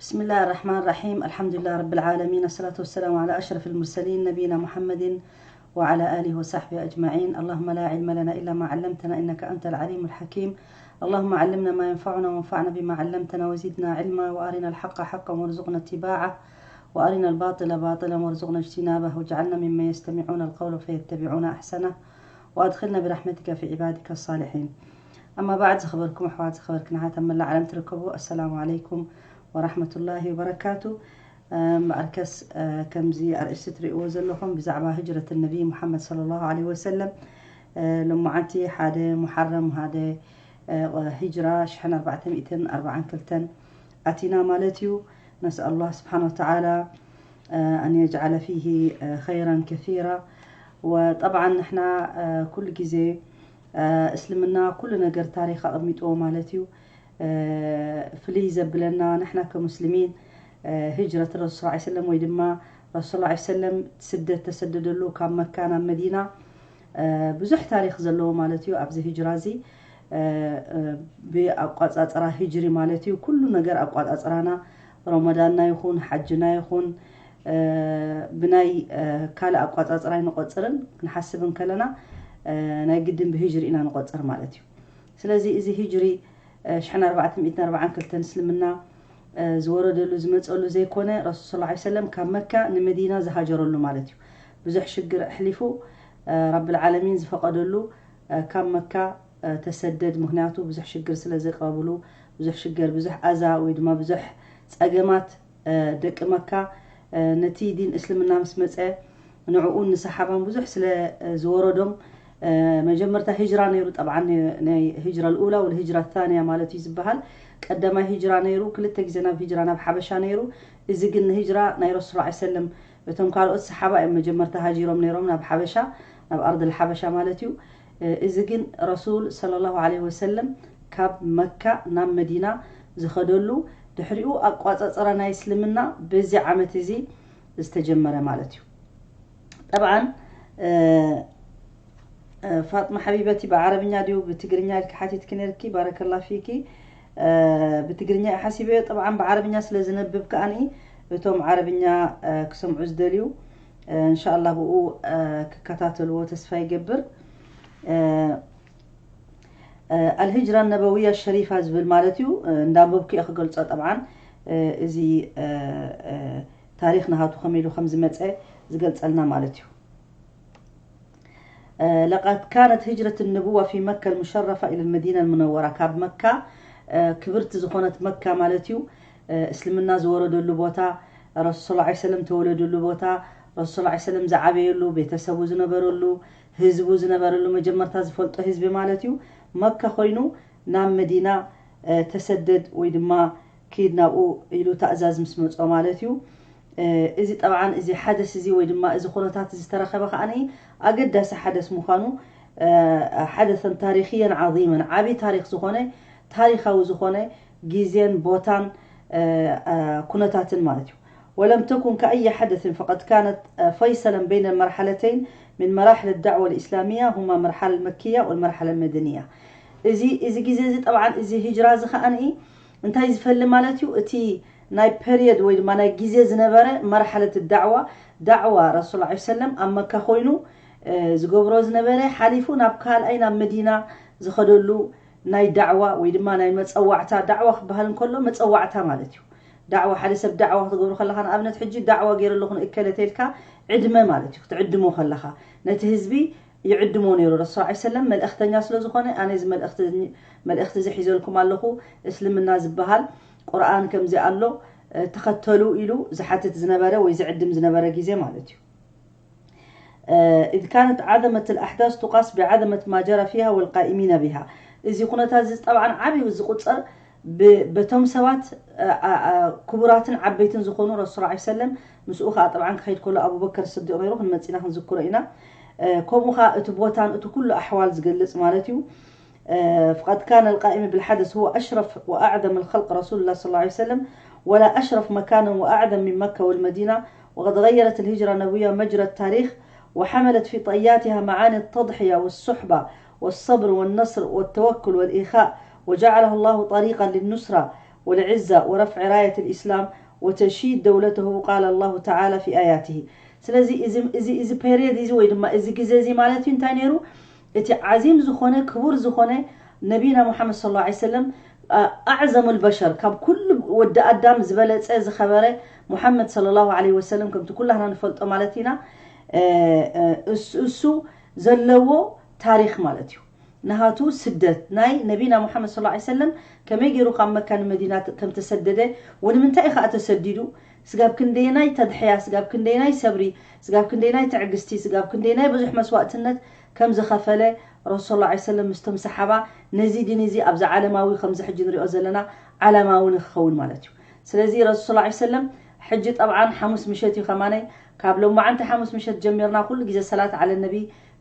بسم الله الرحمن الرحيم. الحمد لله رب العالمين. الصلاة والسلام على أشرف المرسلين نبينا محمد وعلى آله وصحبه أجمعين. اللهم لا علم لنا إلا ما علمتنا إنك أنت العليم الحكيم. اللهم علمنا ما ينفعنا وانفعنا بما علمتنا وزدنا علما وأرنا الحق حقا وارزقنا اتباعه وأرنا الباطل باطلا وارزقنا اجتنابه واجعلنا ممن يستمعون القول فيتبعون أحسنه وأدخلنا برحمتك في عبادك الصالحين. أما بعد، ዝኸበርኩም ኣሕዋት፣ ዝኸበርክን ኣሓት ኣብ መላእ ዓለም ትርከቡ፣ ኣሰላሙ ዓለይኩም ወራሕመቱላሂ ወበረካቱ። እምበኣርከስ፣ እ፣ ከምዚ ኣርእስቲ ትርእይዎ ዘለኹም ብዛዕባ ህጅረት ነቢ ሙሓመድ ሰለላሁ ዓለይሂ ወሰለም፣ እ፣ ሎማዓንቲ ሓደ ሙሓረም ሓደ፣ እ፣ ህጅራ ሽሕን ኣርባዕተ ሚእትን ኣርባዓን ክልተን ኣቲና ማለት እዩ። ነስኣል ኣላህ ስብሓነ ወተዓላ፣ እ፣ ኣን የጅዓለ ፊሂ፣ እ፣ ኸይራን ከሲራ። ወጠብዓን ንሕና፣ እ፣ ኩሉ ግዜ፣ እ፣ እስልምና ኩሉ ነገር ታሪኽ ኣቐሚጥዎ ማለት እዩ። እ፣ ፍልይ ዘብለና ንሕና ከሙስሊሚን፣ እ፣ ህጅረት ረሱል ሰለላሁ ዐለይሂ ወሰለም ወይ ድማ ረሱል ሰለላሁ ዐለይሂ ወሰለም ስደት ተሰደደሉ ካብ መካ ናብ መዲና፣ እ፣ ብዙሕ ታሪኽ ዘለዎ ማለት እዩ። ኣብዚ ህጅራ እዚ፣ እ፣ እ፣ ብኣቋጻጽራ ህጅሪ ማለት እዩ። ኩሉ ነገር ኣቋጻጽራና፣ ረመዳንና ይኹን፣ ሓጅና ይኹን፣ እ፣ ብናይ፣ እ፣ ካልእ ኣቋጻጽራ ኣይንቆጽርን። ክንሓስብ እንከለና፣ እ፣ ናይ ግድን ብህጅሪ ኢና ንቆጽር ማለት እዩ። ስለዚ እዚ ህጅሪ፣ እ፣ ሽሕን ኣርባዕተ ሚእትን ኣርባዓን ክልተን እስልምና፣ እ፣ ዝወረደሉ ዝመጸሉ ዘይኮነ፣ ረሱል ሰለላሁ ዐለይሂ ወሰለም ካብ መካ ንመዲና ዝሃጀረሉ ማለት እዩ። ብዙሕ ሽግር ኣሕሊፉ፣ እ፣ ረብል ዓለሚን ዝፈቐደሉ፣ እ፣ ካብ መካ፣ እ፣ ተሰደድ። ምኽንያቱ ብዙሕ ሽግር ስለ ዘቕረብሉ፣ ብዙሕ ሽግር፣ ብዙሕ ኣዛ ወይ ድማ ብዙሕ ጸገማት፣ እ፣ ደቂ መካ፣ እ፣ ነቲ ዲን እስልምና ምስ መጸ፣ ንዕኡን ንሰሓባን ብዙሕ ስለ፣ እ፣ ዝወረዶም፣ እ፣ መጀመርታ ሂጅራ ነይሩ። ጠብዓን ናይ ሂጅራ ልኡላ ወል ሂጅራ ታንያ ማለት እዩ ዝበሃል። ቀዳማይ ሂጅራ ነይሩ፣ ክልተ ግዜ ናብ ሂጅራ ናብ ሓበሻ ነይሩ። እዚ ግን ንሂጅራ ናይ ረሱል ሰለላሁ ዐለይሂ ወሰለም፣ እቶም ካልኦት ሰሓባ እዮም መጀመርታ ሃጂሮም ነይሮም ናብ ሓበሻ፣ ናብ ኣርድል ሓበሻ ማለት እዩ። እ፣ እዚ ግን ረሱል ሰለላሁ ዐለይሂ ወሰለም ካብ መካ ናብ መዲና ዝኸደሉ፣ ድሕሪኡ ኣቋጻጽራ ናይ እስልምና በዚ ዓመት እዚ ዝተጀመረ ማለት እዩ። ጠብዓን፣ እ፣ እ፣ ፋጥማ ሓቢበቲ፣ ብዓረብኛ ድዩ ብትግርኛ ኢልኪ ሓቲትኪ ነርኪ? ባረከላ ፊኪ። እ፣ ብትግርኛ እየ ሓሲበዮ። ጠብዓን ብዓረብኛ ስለ ዝነብብ ከኣኒ እቶም ዓረብኛ፣ እ፣ ክሰምዑ ዝደልዩ፣ እ፣ እንሻኣላህ ብኡ፣ እ፣ ክከታተልዎ ተስፋ ይገብር። እ፣ እ፣ ኣልሂጅራ ነበውያ ሸሪፋ ዝብል ማለት እዩ። እ፣ እንዳንበብኩ እየ ክገልጾ። ጠብዓን፣ እ፣ እዚ፣ እ፣ እ፣ ታሪኽ ናሃቱ ከመይ ኢሉ ከም ዝመጸ ዝገልጸልና ማለት እዩ። እ፣ ለቀድ ካነት ህጅረት ንቡዋ ፊ መካ ልሙሸረፋ ኢለ ልመዲና ልሙነወራ። ካብ መካ፣ እ፣ ክብርቲ ዝኾነት መካ ማለት እዩ፣ እ፣ እስልምና ዝወረደሉ ቦታ፣ ረሱል ሰለላሁ ዐለይሂ ወሰለም ተወለደሉ ቦታ፣ ረሱል ሰለላሁ ዐለይሂ ወሰለም ዝዓበየሉ፣ ቤተሰቡ ዝነበረሉ፣ ህዝቡ ዝነበረሉ፣ መጀመርታ ዝፈልጦ ህዝቢ ማለት እዩ። መካ ኮይኑ ናብ መዲና፣ እ፣ ተሰደድ ወይ ድማ ኪድ ናብኡ ኢሉ ታእዛዝ ምስ መጾ ማለት እዩ። እ፣ እዚ ጠብዓን እዚ ሓደስ እዚ ወይ ድማ እዚ ኩነታት እዚ ዝተረኸበ ከኣ ኣገዳሲ ሓደስ ምዃኑ፣ እ፣ ሓደሰን ታሪኽየን ዓዚመን፣ ዓቢ ታሪኽ ዝኾነ፣ ታሪኻዊ ዝኾነ ግዜን ቦታን፣ እ፣ እ፣ ኩነታትን ማለት እዩ። ولم تكن كأي حدث فقد كانت، እ፣ فيصلا بين المرحلتين من مراحل الدعوة الإسلامية هما المرحلة المكية والمرحلة المدنية። እዚ፣ እዚ ግዜ እዚ ጠብዓን እዚ ሂጅራ እዚ ከኣ እንታይ ዝፈሊ ማለት እዩ? እቲ ናይ ፐሪየድ ወይ ድማ ናይ ግዜ ዝነበረ መርሓለት ዳዕዋ፣ ዳዕዋ ረሱል ዐለይሂ ሰለም ኣብ መካ ኮይኑ፣ እ፣ ዝገብሮ ዝነበረ ሓሊፉ ናብ ካልኣይ ናብ መዲና ዝኸደሉ ናይ ዳዕዋ ወይ ድማ ናይ መጸዋዕታ፣ ዳዕዋ ክበሃል እንከሎ መጸዋዕታ ማለት እዩ። ዳዕዋ፣ ሓደ ሰብ ዳዕዋ ክትገብሮ ከለኻ፣ ንኣብነት ሕጂ ዳዕዋ ገይረ ኣለኹ ንእከለ ተልካ ዕድመ ማለት እዩ። ክትዕድሞ ከለኻ ነቲ ህዝቢ ይዕድሞ ነይሩ። ረሱል ዐለይሂ ሰለም መልእኽተኛ ስለ ዝኾነ፣ ኣነ እዚ መልእኽቲ፣ መልእኽቲ እዚ ሒዘልኩም ኣለኹ፣ እስልምና ዝበሃል ቁርኣን ከምዚ ኣሎ፣ እ፣ ተኸተሉ ኢሉ ዝሓትት ዝነበረ ወይ ዝዕድም ዝነበረ ግዜ ማለት እዩ። እ፣ إذ كانت عظمة الأحداث تقاس بعظمة ما جرى فيها والقائمين بها። እዚ ኩነታት እዚ ጠብዓን ዓብዩ ዝቁጸር ብ-፣ በቶም ሰባት፣ እ፣ ኣ-፣ ኣ-፣ ክቡራትን ዓበይትን ዝኾኑ ረሱል ዐለይሂ ሰለም፣ ምስኡ ኸዓ ጠብዓን ክኸይድ ከሎ ኣቡበከር ስዲቕ ነይሩ፣ ክንመጽእ ኢና ክንዝክሮ ኢና። እ፣ ከምኡ ኸዓ እቲ ቦታን እቲ ኩሉ ኣሕዋል ዝገልጽ ማለት እዩ። እ፣ فقد كان القائم بالحدث هو أشرف وأعظم الخلق رسول الله صلى الله عليه وسلم، ولا أشرف مكانا وأعظم من مكة والمدينة، وقد غيرت الهجرة النبوية مجرى التاريخ، وحملت في طياتها معاني التضحية والصحبة والصبر والنصر والتوكل والإخاء، وجعلها الله طريقا للنصرة والعزة ورفع راية الإسلام وتشييد دولته، قال الله تعالى في آياته. ስለዚ እዚ እዚ እዚ ፔሪየድ እዚ ወይ ድማ እዚ ግዜ እዚ ማለት እዩ እንታይ ነይሩ? እቲ ዓዚም ዝኾነ ክቡር ዝኾነ ነቢና ሙሓመድ ሰለላሁ ዐለይሂ ወሰለም፣ ኣዕዘሙል በሸር፣ ካብ ኩሉ ወዲ ኣዳም ዝበለጸ ዝኸበረ ሙሓመድ ሰለላሁ ዐለይሂ ወሰለም፣ ከምቲ ኩላህና ንፈልጦ ማለት ኢና። እሱ ዘለዎ ታሪኽ ማለት እዩ። ናሃቱ ስደት ናይ ነቢና ሙሓመድ ሰለላሁ ዐለይሂ ወሰለም ከመይ ገይሩ ካብ መካ ንመዲና ከም ተሰደደ፣ ወንምንታይ ከኣ ተሰዲዱ፣ ስጋብ ክንደየናይ ተድሕያ፣ ስጋብ ክንደየናይ ሰብሪ፣ ስጋብ ክንደየናይ ትዕግስቲ፣ ስጋብ ክንደየናይ ብዙሕ መስዋእትነት ከም ዝኸፈለ ረሱል ሰለላሁ ዐለይሂ ወሰለም ምስቶም ሰሓባ፣ ነዚ ዲን እዚ ኣብዚ ዓለማዊ ከምዚ ሕጂ ንሪኦ ዘለና ዓለማዊ ንክኸውን ማለት እዩ። ስለዚ ረሱል ሰለላሁ ዐለይሂ ወሰለም ሕጂ ጠብዓን ሓሙስ ምሸት እዩ ከማነይ፣ ካብ ሎማዓንቲ ሓሙስ ምሸት ጀሚርና ኩሉ ግዜ ሰላት ዓለ ነቢ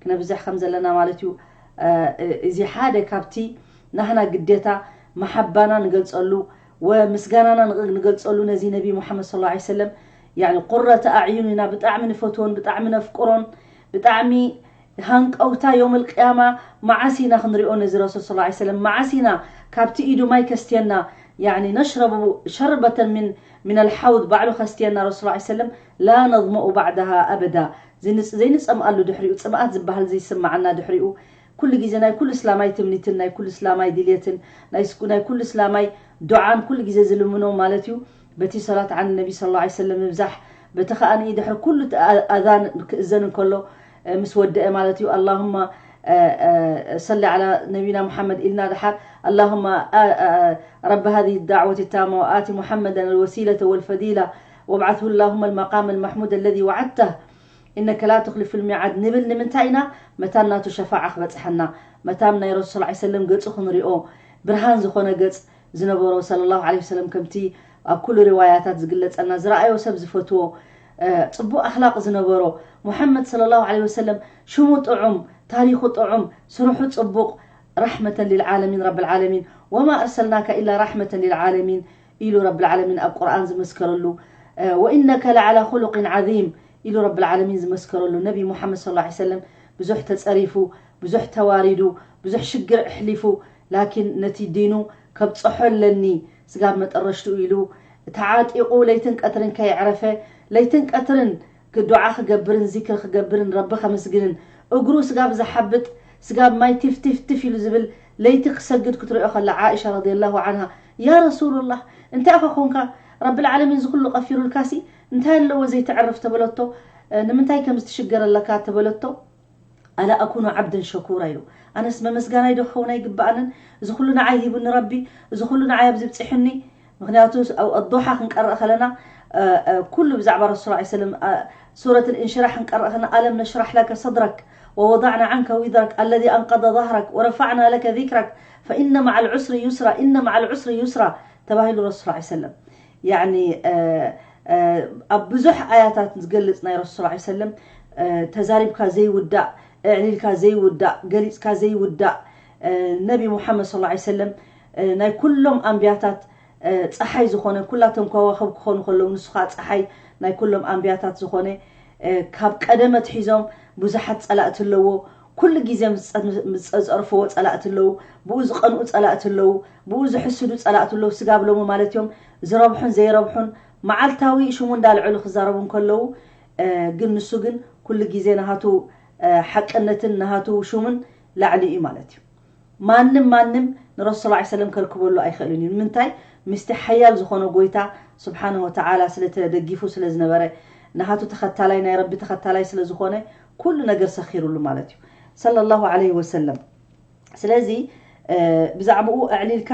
ክነብዝሕ ከም ዘለና ማለት እዩ። እዚ ሓደ ካብቲ ናህና ግዴታ መሓባና ንገልጸሉ ወምስጋናና ንገልጸሉ ነዚ ነቢ ሙሓመድ ሰለላሁ ዐለይሂ ወሰለም፣ ያኒ ቁረተ ኣዕዩን ኢና። ብጣዕሚ ንፈትዎን ብጣዕሚ ነፍቅሮን ብጣዕሚ ሃንቀውታ የውመል ቅያማ መዓስ ኢና ክንሪኦ ነዚ ረሱል ሰለላሁ ዐለይሂ ወሰለም? መዓስ ኢና ካብቲ ኢዱ ማይ ከስትየና፣ ያኒ ነሽረቡ ሸርበተን ሚን ሚነል ሓውድ ባዕሉ ከስትየና ረሱል ሰለላሁ ዐለይሂ ወሰለም፣ ላ ነዝመኡ ባዕዳሃ ኣበዳ። ዘይንጽ-፣ ዘይንጸምኣሉ ድሕሪኡ፣ ጽምኣት ዝበሃል ዘይስምዓና ድሕሪኡ፣ ኩሉ ግዜ ናይ ኩሉ እስላማይ ትምኒትን ናይ ኩሉ እስላማይ ድልየትን ናይ ስኩ-፣ ናይ ኩሉ እስላማይ ዱዓን ኩሉ ግዜ ዝልምኖ ማለት እዩ። በቲ ሰላት ዓን ነቢ ሰለላሁ ዐለይሂ ወሰለም ምብዛሕ፣ በቲ ከኣ ድሕሪ ኩሉ እቲ ኣ-፣ ኣዛን ክእዘን እንከሎ፣ እ፣ ምስ ወደአ ማለት እዩ። ኣላሁማ፣ እ፣ እ፣ ሰሊ ዓላ ነቢና ሙሓመድ ኢልና ድሓር፣ ኣላሁማ፣ እ፣ እ፣ ረቢ ሃዚ ዳዕወት ታማ ወኣቲ ሙሓመደን ኣልወሲለተ ወልፈዲላ ወብዓትሁ ኣላሁመ ኣልመቃም ኣልማሕሙድ ኣለዚ ወዓድተህ ኢነከ ላ ትኽሊፉ ልሚዓድ ንብል ንምንታይ ኢና? መታን ናቱ ሸፋዓ ክበጽሐና፣ መታን ናይ ረሱል ሰለላሁ ዐለይሂ ወሰለም ገጹ ክንሪኦ፣ ብርሃን ዝኾነ ገጽ ዝነበሮ ሰለላሁ ዐለይሂ ወሰለም፣ ከምቲ ኣብ ኩሉ ሪዋያታት ዝግለጸልና፣ ዝረኣዮ ሰብ ዝፈትዎ፣ እ፣ ጽቡቕ ኣኽላቕ ዝነበሮ ሙሓመድ ሰለላሁ ዐለይሂ ወሰለም፣ ሽሙ ጥዑም፣ ታሪኹ ጥዑም፣ ስርሑ ጽቡቕ፣ ረሕመተን ሊልዓለሚን ረብል ዓለሚን፣ ወማ ኣርሰልናካ ኢላ ረሕመተን ሊልዓለሚን ኢሉ ረብል ዓለሚን ኣብ ቁርኣን ዝመስከረሉ፣ እ፣ ወኢነከ ለዓላ ኹሉቂን ዓዚም ኢሉ ረብል ዓለሚን ዝመስከረሉ ነቢ ሙሓመድ ሰለላሁ ዐለይሂ ወሰለም ብዙሕ ተጸሪፉ፣ ብዙሕ ተዋሪዱ፣ ብዙሕ ሽግር ኣሕሊፉ፣ ላኪን ነቲ ዲኑ ከብጽሖ ኣለኒ፣ ስጋብ መጠረሽትኡ ኢሉ ተዓጢቑ ለይትን ቀትርን ከየዕረፈ፣ ለይትን ቀትርን ክ-፣ ዱዓ ክገብርን ዚክሪ ክገብርን ረቢ ከመስግንን፣ እግሩ ስጋብ ዝሓብጥ፣ ስጋብ ማይ ቲፍ ቲፍ ቲፍ ኢሉ ዝብል ለይቲ ክሰግድ ክትሪኦ ከላ፣ ዓኢሻ ረዲየላሁ ዓንሃ፣ "ያ ረሱሉላህ፣ እንታይ ኢኻ ኮንካ? ረብል ዓለሚን ዝኹሉ ቀፊሩልካሲ፣ እንታይ ኣለዎ ዘይተዕርፍ?" ተበለቶ። "እ፣ ንምንታይ ከምዚ ትሽገር ኣለካ?" ተበለቶ። "ኣላ ኣኩኑ ዓብደን ሸኩራ" ኢሉ። ኣነስ መመስጋናይ ዶ ክኸውን ኣይግብኣንን? እዚ ኩሉ ንዓይ ሂቡኒ ረቢ፣ እዚ ኩሉ ንዓይ ኣብዚ ብጽሑኒ። ምኽንያቱ ኣብ ኣዱሓ ክንቀርእ ከለና፣ እ፣ እ፣ ኩሉ ብዛዕባ ረሱል ሰለላሁ ዐለይሂ ወሰለም፣ እ፣ ሱረት ልእንሽራሕ ክንቀርእ ከለና፣ "ኣለም ነሽራሕ ለከ ሰድረክ ወወዳዕና ዓንከ ዊዝረክ ኣለዚ ኣንቀደ ዛህረክ ወረፋዕና ለከ ዚክረክ ፈኢነ መዓል ዑስሪ ዩስራ፣ ኢነ መዓል ዑስሪ ዩስራ" ተባሂሉ ረሱል ሰለላሁ ዐለይሂ ወሰለም። ያኒ፣ እ፣ እ፣ ኣብ ብዙሕ ኣያታት ዝገልጽ ናይ ረሱል ሰለላሁ ዐለይሂ ወሰለም፣ እ፣ ተዛሪብካ ዘይውዳእ፣ ኣዕሊልካ ዘይውዳእ፣ ገሊጽካ ዘይውዳእ፣ እ፣ ነቢ ሙሓመድ ሰለላሁ ዐለይሂ ወሰለም፣ እ፣ ናይ ኩሎም ኣንብያታት፣ እ፣ ጸሓይ ዝኾነ፣ ኩላቶም ከዋኽብ ክኾኑ ከለዉ፣ ንሱ ኸኣ ጸሓይ ናይ ኩሎም ኣንብያታት ዝኾነ፣ እ፣ ካብ ቀደም ኣትሒዞም ብዙሓት ጸላእቲ ኣለዎ። ኩሉ ግዜ ምስ ጸ-፣ ምስ ጸ-፣ ዝጸርፍዎ ጸላእቲ ኣለዉ፣ ብኡ ዝቐንኡ ጸላእቲ ኣለዉ፣ ብኡ ዝሕስዱ ጸላእቲ ኣለዉ፣ ስጋብ ሎሚ ማለት እዮም። ዝረብሑን ዘይረብሑን መዓልታዊ ሽሙ እንዳልዐሉ ክዛረቡ እንከለዉ፣ እ፣ ግን ንሱ ግን ኩሉ ግዜ ናሃቱ፣ እ፣ ሓቅነትን ናሃቱ ሽሙን ላዕሊ እዩ ማለት እዩ። ማንም ማንም ንረሱል ሰለላሁ ዐለይሂ ወሰለም ከርክበሉ ኣይኽእልን እዩ። ንምንታይ? ምስቲ ሓያል ዝኾነ ጎይታ ስብሓነሁ ወተዓላ ስለ ተደጊፉ ስለ ዝነበረ፣ ናሃቱ ተኸታላይ፣ ናይ ረቢ ተኸታላይ ስለ ዝኾነ፣ ኩሉ ነገር ሰኺሩሉ ማለት እዩ። ሰለላሁ ዐለይሂ ወሰለም። ስለዚ፣ እ፣ ብዛዕባኡ ኣዕሊልካ፣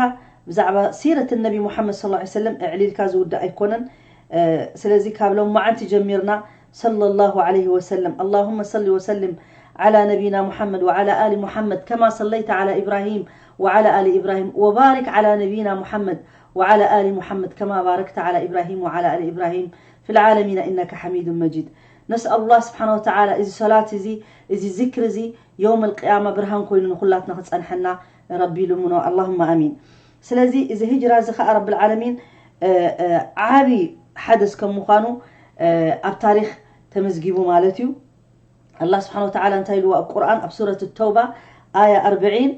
ብዛዕባ ሲረት ነቢ ሙሓመድ ሰለላሁ ዐለይሂ ወሰለም ኣዕሊልካ ዝውዳእ ኣይኮነን። እ፣ ስለዚ ካብ ሎማዓንቲ ጀሚርና ሰለላሁ ዐለይሂ ወሰለም። ኣላሁመ ሰሊ ወሰሊም ዓላ ነቢና ሙሓመድ ወዓላ ኣሊ ሙሓመድ ከማ ሰለይተ ዓላ ኢብራሂም ወዓላ ኣሊ ኢብራሂም ወባሪክ ዓላ ነቢና ሙሓመድ ወዓላ ኣሊ ሙሓመድ ከማ ባረክተ ዓላ ኢብራሂም ወዓላ ኣሊ ኢብራሂም ፊል ዓለሚና ኢነከ ሓሚዱን መጂድ። ነስኣሉላህ ስብሓነ ወተዓላ እዚ ሰላት እዚ፣ እዚ ዝክሪ እዚ የውመል ቅያማ ብርሃን ኮይኑ ንኹላትና ክጸንሐና ረቢ ይልምኖ። ኣላሁመ ኣሚን። ስለዚ እዚ ሂጅራ እዚ ኸኣ ረብል ዓለሚን፣ እ፣ እ፣ ዓቢ ሓደስ ከም ምዃኑ፣ እ፣ ኣብ ታሪኽ ተመዝጊቡ ማለት እዩ። ኣላህ ስብሓነ ወተዓላ እንታይ ኢልዎ ኣብ ቁርኣን? ኣብ ሱረት ተውባ ኣያ ኣርብዒን፣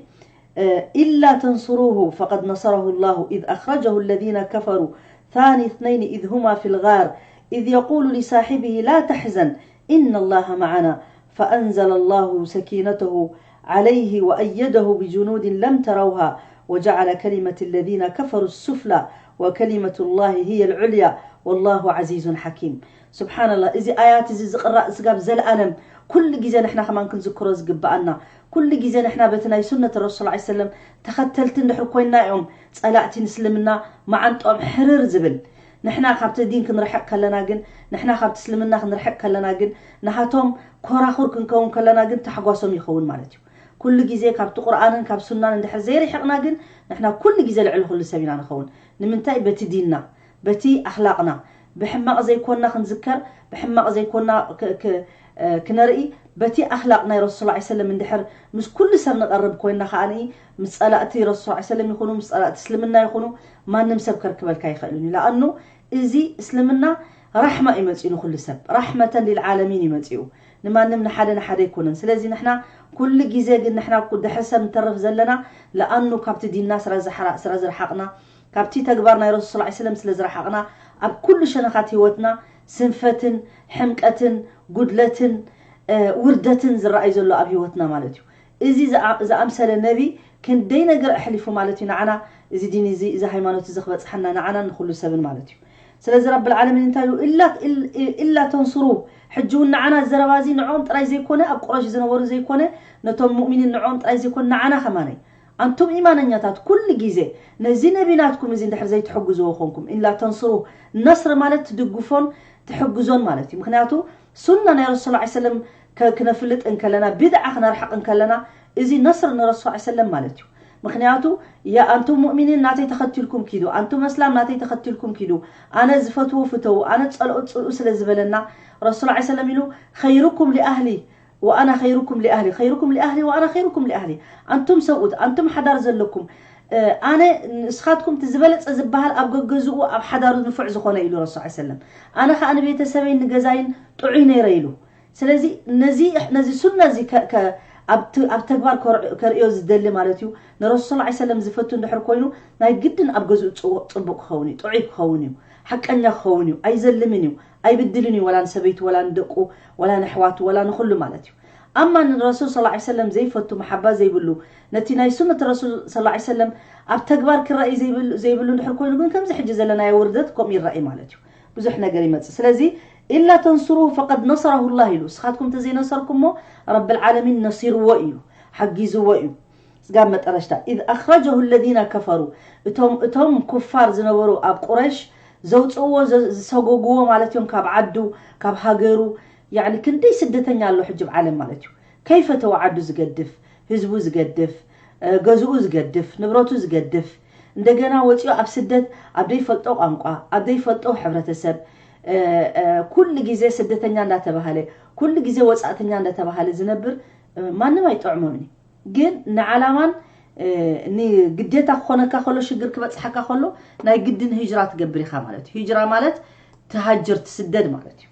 إلا تنصروه فقد نصره الله إذ أخرجه الذين كفروا ثاني اثنين إذ هما في الغار إذ يقول لصاحبه لا تحزن إن الله معنا فأنزل الله سكينته عليه وأيده بجنود لم تروها وجعل كلمة الذين كفروا السفلى وكلمة الله هي العليا والله عزيز حكيم. سبحان الله، እዚ ኣያት እዚ ዝቕራእ ስጋብ ዘለኣለም ኩሉ ግዜ ንሕና ከማን ክንዝክሮ ዝግብኣና። ኩሉ ግዜ ንሕና በቲ ናይ ሱነት ረሱል ዐለይሂ ሰለም ተኸተልቲ እንድሕር ኮይንና እዮም ጸላእቲ ንስልምና መዓንጦም ሕርር ዝብል። ንሕና ካብቲ ዲን ክንርሕቕ ከለና ግን፣ ንሕና ካብቲ እስልምና ክንርሕቕ ከለና ግን፣ ንሃቶም ኮራኹር ክንከውን ከለና ግን ታሕጓሶም ይኸውን ማለት እዩ። ኩሉ ግዜ ካብቲ ቁርኣንን ካብ ሱናን እንድሕር ዘይርሕቕና ግን ንሕና ኩሉ ግዜ ልዕሊ ኩሉ ሰብ ኢና ንኸውን። ንምንታይ? በቲ ዲንና፣ በቲ ኣኽላቕና፣ ብሕማቕ ዘይኮና ክንዝከር፣ ብሕማቕ ዘይኮና ክ- ክ- እ፣ ክነርኢ፣ በቲ ኣኽላቕ ናይ ረሱል ሰለላሁ ዐለይሂ ወሰለም እንድሕር ምስ ኩሉ ሰብ ንቐርብ ኮይና ከኣ ምስ ጸላእቲ ረሱል ሰለላሁ ዐለይሂ ወሰለም ይኹኑ ምስ ጸላእቲ እስልምና ይኹኑ ማንም ሰብ ከርክበልካ ይኽእልን እዩ። ለኣኑ እዚ እስልምና ራሕማ እዩ መጺኡ ንኹሉ ሰብ፣ ራሕመተን ሊልዓለሚን እዩ መጺኡ፣ ንማንም ንሓደ ንሓደ ኣይኮነን። ስለዚ ንሕና ኩሉ ግዜ ግን ንሕና ድሕሪ ሰብ ንተርፍ ዘለና ለኣኑ ካብቲ ዲንና ስለ ዝሓራ- ስለ ዝረሓቕና፣ ካብቲ ተግባር ናይ ረሱል ሰለላሁ ዐለይሂ ወሰለም ስለ ዝረሓቕና ኣብ ኩሉ ሸነኻት ህይወትና ስንፈትን ሕምቀትን ጉድለትን እ፣ ውርደትን ዝረኣይ ዘሎ ኣብ ህይወትና ማለት እዩ። እዚ ዝኣ- ዝኣምሰለ ነቢ ክንደይ ነገር ኣሕሊፉ ማለት እዩ ንዓና፣ እዚ ዲን እዚ፣ እዚ ሃይማኖት እዚ ክበፅሓና ንዓናን ንኹሉ ሰብን ማለት እዩ። ስለዚ ረብል ዓለሚን እንታይ ኢሉ? ኢላ ኢል- ኢላ ተንስሩ። ሕጂ እውን ንዓና ዘረባ እዚ ንዕኦም ጥራይ ዘይኮነ፣ ኣብ ቁረሽ ዝነበሩ ዘይኮነ፣ ነቶም ሙእሚኒን ንዕኦም ጥራይ ዘይኮነ ንዓና ከማነይ። ኣንቱም ኢማነኛታት ኩሉ ግዜ ነዚ ነቢ ናትኩም እዚ እንድሕር ዘይትሕግዝዎ ኮንኩም፣ ኢላ ተንስሩ፣ ነስር ማለት ትድግፎን ትሕግዞን ማለት እዩ። ምክንያቱ ሱና ናይ ረሱል ሰለላሁ ዐለይሂ ወሰለም ከ- ክነፍልጥ እንከለና፣ ቢድዓ ክነርሕቕ እንከለና፣ እዚ ነስር ንረሱል ሰለላሁ ዐለይሂ ወሰለም ማለት እዩ። ምክንያቱ ያ ኣንቱም ሙእሚኒን ናተይ ተኸቲልኩም ኪዱ፣ ኣንቱም እስላም ናተይ ተኸቲልኩም ኪዱ፣ ኣነ ዝፈትዎ ፍተዉ፣ ኣነ ዝጸልኦ ጽልኡ ስለ ዝበለና ረሱል ሰለላሁ ዐለይሂ ወሰለም ኢሉ ኸይሩኩም ሊኣህሊ ወኣና ኸይሩኩም ሊኣህሊ፣ ኸይሩኩም ሊኣህሊ ወኣና ኸይሩኩም ሊኣህሊ። ኣንቱም ሰብኡት፣ ኣንቱም ሓዳር ዘለኩም፣ እ፣ ኣነ ንስኻትኩም እቲ ዝበለጸ ዝበሃል ኣብ ገገዝኡ ኣብ ሓዳሩ ንፉዕ ዝኾነ ኢሉ ረሱል ሰለላሁ ዐለይሂ ወሰለም። ኣነ ኸኣ ንቤተሰበይን ንገዛይን ጥዑይ ነይረ ኢሉ። ስለዚ ነዚ ነዚ ሱና እዚ ከ- ከ- ኣብ ት- ኣብ ተግባር ከር- ከርእዮ ዝደሊ ማለት እዩ። ንረሱል ሰለላሁ ዐለይሂ ወሰለም ዝፈቱ እንድሕር ኮይኑ ናይ ግድን ኣብ ገዝኡ ጽ- ጽቡቕ ክኸውን እዩ፣ ጥዑይ ክኸውን እዩ፣ ሓቀኛ ክኸውን እዩ፣ ኣይዘልምን እዩ፣ ኣይብድልን እዩ፣ ወላ ንሰበይቱ ወላ ንደቁ ወላ ንኣሕዋቱ ወላ ንኹሉ ማለት እዩ። ኣማ ንረሱል ሰለላሁ ዐለይሂ ወሰለም ዘይፈቱ፣ መሓባ ዘይብሉ፣ ነቲ ናይ ሱነት ረሱል ሰለላሁ ዐለይሂ ወሰለም ኣብ ተግባር ክረኣይ ዘይብሉ ዘይብሉ እንድሕር ኮይኑ ግን ከምዚ ሕጂ ዘለናዮ ውርደት ከምኡ ይረኣይ ማለት እዩ። ብዙሕ ነገር ይመጽእ። ስለዚ ኢላ ተንስሩሁ ፈቀድ ነሰረሁ ላህ ኢሉ። ንስኻትኩም እንተዘይነሰርኩሞ ረብል ዓለሚን ነሲርዎ እዩ፣ ሓጊዝዎ እዩ። ስጋብ መጠረሽታ ኢዝ ኣኽረጀሁ ለዚነ ከፈሩ፣ እቶም እቶም ኩፋር ዝነበሩ ኣብ ቁረይሽ ዘውፅእዎ ዘ- ዝሰጎግዎ ማለት እዮም፣ ካብ ዓዱ ካብ ሃገሩ። ያዕኒ ክንደይ ስደተኛ ኣሎ ሕጂ ኣብ ዓለም ማለት እዩ። ከይፈተወ ዓዱ ዝገድፍ፣ ህዝቡ ዝገድፍ፣ እ፣ ገዝኡ ዝገድፍ፣ ንብረቱ ዝገድፍ፣ እንደገና ወፂኡ ኣብ ስደት ኣብ ዘይፈልጦ ቋንቋ፣ ኣብ ዘይፈልጦ ሕብረተሰብ፣ እ፣ እ፣ ኩሉ ግዜ ስደተኛ እንዳተባሃለ፣ ኩሉ ግዜ ወፃእተኛ እንዳተባሃለ ዝነብር፣ እ፣ ማንም ኣይጠዕሞን እዩ። ግን ንዓላማን እ፣ ንግዴታ ክኾነካ ከሎ፣ ሽግር ክበፅሓካ ከሎ ናይ ግድን ሂጅራ ትገብር ኢኻ ማለት እዩ። ሂጅራ ማለት ትሃጅር፣ ትስደድ ማለት እዩ።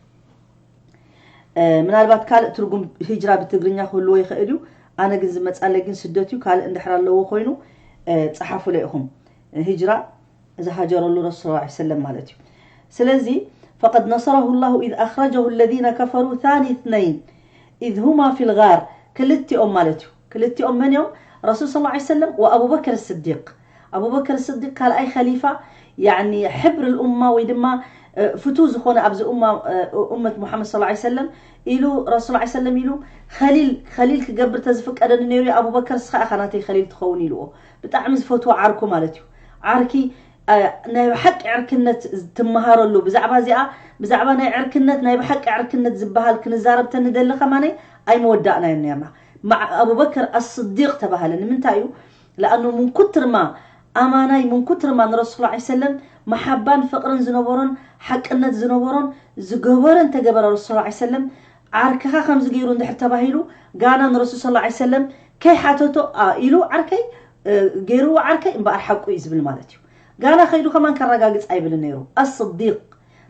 እ፣ ምናልባት ካልእ ትርጉም ሂጅራ ብትግርኛ ክህልዎ ይኽእል እዩ። ኣነ ግን ዝመፃለይ ግን ስደት እዩ። ካልእ እንድሕር ኣለዎ ኮይኑ፣ እ፣ ፀሓፉለ ኢኹም። ሂጅራ ዝሃጀረሉ ረሱል ሰለላሁ ዐለይሂ ወሰለም ማለት እዩ። ስለዚ ፈቀድ ነሰረሁ ላሁ ኢዝ ኣኽረጀሁ ለዚነ ከፈሩ ታኒ እትነይን ኢዝ ሁማ ፊል ጋር፣ ክልቲኦም ማለት እዩ። ክልቲኦም መን እዮም? ረሱል ሰለላሁ ዐለይሂ ወሰለም ወኣቡበክር ስዲቅ። ኣቡበክር ስዲቅ ካልኣይ ኸሊፋ፣ ያዕኒ ሕብር ልኡማ ወይ ድማ እ፣ ፍቱው ዝኾነ ኣብዚ ኡማ እ፣ ኡመት ሙሓመድ ሰለላሁ ዐለይሂ ወሰለም ኢሉ ረሱል ሰለላሁ ዐለይሂ ወሰለም ኢሉ ኸሊል ኸሊል ክገብር ተዝፍቀደኒ ነይሩ ኣቡበከር እስኻ ኢኻ ናተይ ኸሊል ትኸውን ኢልዎ። ብጣዕሚ ዝፈትዎ ዓርኩ ማለት እዩ። ዓርኪ እ፣ ናይ ብሓቂ ዕርክነት ትመሃረሉ ብዛዕባ እዚኣ ብዛዕባ ናይ ዕርክነት ናይ ብሓቂ ዕርክነት ዝበሃል ክንዛረብ ተንደሊ ከማነይ ኣይመወዳእናዮን ነርና። መዓ ኣቡበከር ኣስዲቅ ተባሃለ። ንምንታይ እዩ? ለኣኑ ምን ኩትርማ ኣማናይ ምን ኩትርማ ንረሱል ሰለላሁ ዐለይሂ ወሰለም መሓባን ፍቕርን ዝነበሮን ሓቅነት ዝነበሮን ዝገበረ እንተገበረ ረሱል ሰለላሁ ዐለይሂ ወሰለም ዓርክኻ ከምዚ ገይሩ እንድሕር ተባሂሉ ጋና ንረሱል ሰለላሁ ዐለይሂ ወሰለም ከይሓተቶ ኣ ኢሉ ዓርከይ እ፣ ገይርዎ ዓርከይ እምበኣር ሓቁ እዩ ዝብል ማለት እዩ። ጋና ከይዱ ከማን ከረጋግጽ ኣይብልን ነይሩ። ኣስዲቅ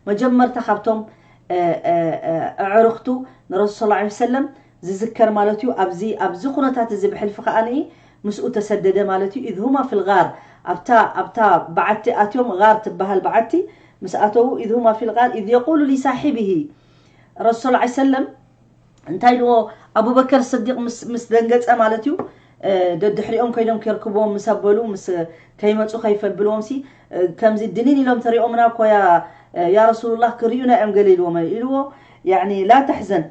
መጀመርታ ካብቶም እ፣ እ፣ እ፣ ኣዕርኽቱ ንረሱል ሰለላሁ ዐለይሂ ወሰለም ዝዝከር ማለት እዩ። ኣብዚ ኣብዚ ኩነታት እዚ ብሕልፊ ከኣ ንኢ ምስኡ ተሰደደ ማለት እዩ። إذ هما في الغار، ኣብታ ኣብታ በዓቲ ኣትዮም፣ ጋር ትበሃል በዓቲ ምስ ኣተዉ፣ إذ هما في الغار إذ يقول لصاحبه، ረሱል ሰለላሁ ዐለይሂ ወሰለም እንታይ ኢልዎ? ኣቡበከር ስዲቅ ምስ ምስ ደንገጸ ማለት እዩ። እ፣ ደድሕሪኦም ከይዶም ከርክብዎም ምስ ኣበሉ፣ ምስ ከይመጹ ከይፈብልዎም ሲ፣ እ፣ ከምዚ ድንን ኢሎም ተሪኦምና እኮ ያ፣ እ፣ ያ ረሱሉላህ ክርእዩና እዮም ገለ ኢልዎም ኢልዎ። ያኒ ላ ተሕዘን፣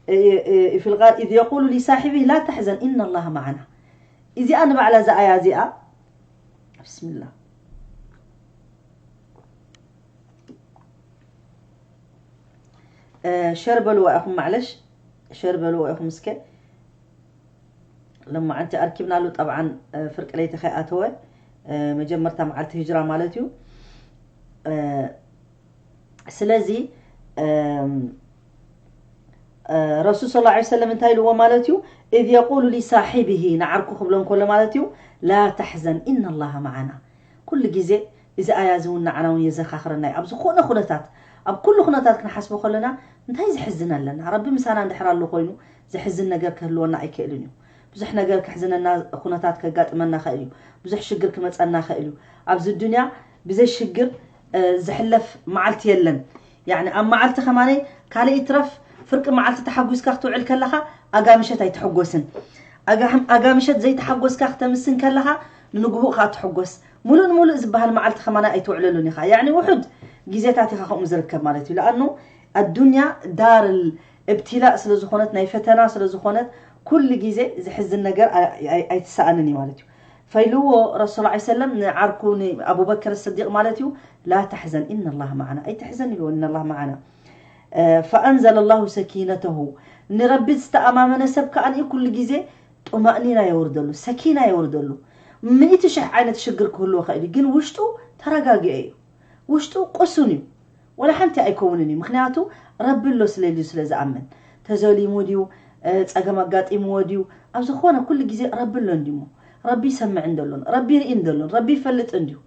እ፣ እ፣ እ፣ في الغار إذ يقول لصاحبه لا تحزن إن الله معنا። እዚኣ ንባዕላ እዛ ኣያ እዚኣ ብስሚላ እ፣ ሸር በልዋ ኢኹም፣ ማዕለሽ ሸር በልዋ ኢኹም እስከ። ለማዓንቲ ኣርኪብናሉ ጠብዓን፣ እ፣ ፍርቂ ለይቲ ከይኣተወ፣ እ፣ መጀመርታ መዓልቲ ህጅራ ማለት እዩ። እ፣ ስለዚ እም፣ እ፣ ረሱል ሰለላሁ ዐለይሂ ወሰለም እንታይ ኢልዎ ማለት እዩ? إذ يقول لصاحبه ንዓርኩ ክብሎ እንከሎ ማለት እዩ لا تحزن إن الله معنا። ኩሉ ግዜ እዚ ኣያ እዚ እውን ንዓና እውን የዘኻኽረና እዩ። ኣብ ዝኾነ ኩነታት፣ ኣብ ኩሉ ኩነታት ክንሓስቦ ከለና እንታይ ዘሕዝን ኣለና? ረቢ ምሳና እንድሕር ኣሎ ኮይኑ ዘሕዝን ነገር ክህልወና ኣይክእልን እዩ። ብዙሕ ነገር ከሕዝነና ኩነታት ከጋጥመና ኽእል እዩ። ብዙሕ ሽግር ክመጸና ኽእል እዩ። ኣብዚ ዱንያ ብዘይ ሽግር፣ እ፣ ዝሕለፍ መዓልቲ የለን። ያኒ ኣብ መዓልቲ ከማነይ ካልእ ይትረፍ ፍርቂ መዓልቲ ተሓጒስካ ክትውዕል ከለኻ ኣጋምሸት ኣይትሕጎስን። ኣጋ-፣ ኣጋምሸት ዘይተሓጎስካ ክተምስን ከለኻ ንንግሆ ኸኣ ትሕጎስ። ሙሉእ ንሙሉእ ዝበሃል መዓልቲ ከማና ኣይትውዕለሉን ኢኻ። ያኒ ውሑድ ግዜታት ኢኻ ከምኡ ዝርከብ ማለት እዩ። ለኣኑ ኣዱንያ ዳር እብትላእ ስለ ዝኾነት፣ ናይ ፈተና ስለ ዝኾነት፣ ኩሉ ግዜ ዝሕዝን ነገር ኣይ-፣ ኣይ-፣ ኣይትሰኣንን እዩ ማለት እዩ። ፈኢልዎ ረሱል ዐለይሂ ሰለም ንዓርኩ ንኣቡበከር ስዲቅ ማለት እዩ፣ لا تحزن إن الله معنا፣ ኣይትሕዘን ኢልዎ፣ إن الله معنا። እ፣ فأنزل الله سكينته፣ ንረቢ ዝተኣማመነ ሰብ ከኣ ኩሉ ግዜ ጡማእኒና የውርደሉ፣ ሰኪና የውርደሉ። ሚእቲ ሽሕ ዓይነት ሽግር ክህልዎ ይኽእል እዩ፣ ግን ውሽጡ ተረጋጊኦ እዩ። ውሽጡ ቅሱን እዩ። ወላ ሓንቲ ኣይከውንን እዩ። ምኽንያቱ ረቢ ኣሎ ስለ ኢሉ ስለ ዝኣምን። ተዘሊሙ ድዩ፣ እ፣ ጸገም ኣጋጢምዎ ድዩ፣ ኣብ ዝኾነ ኩሉ ግዜ ረቢ ኣሎ እንድዩ እሞ። ረቢ ይሰምዕ እንደሎን፣ ረቢ ይርኢ እንደሎን፣ ረቢ ይፈልጥ እንድዩ።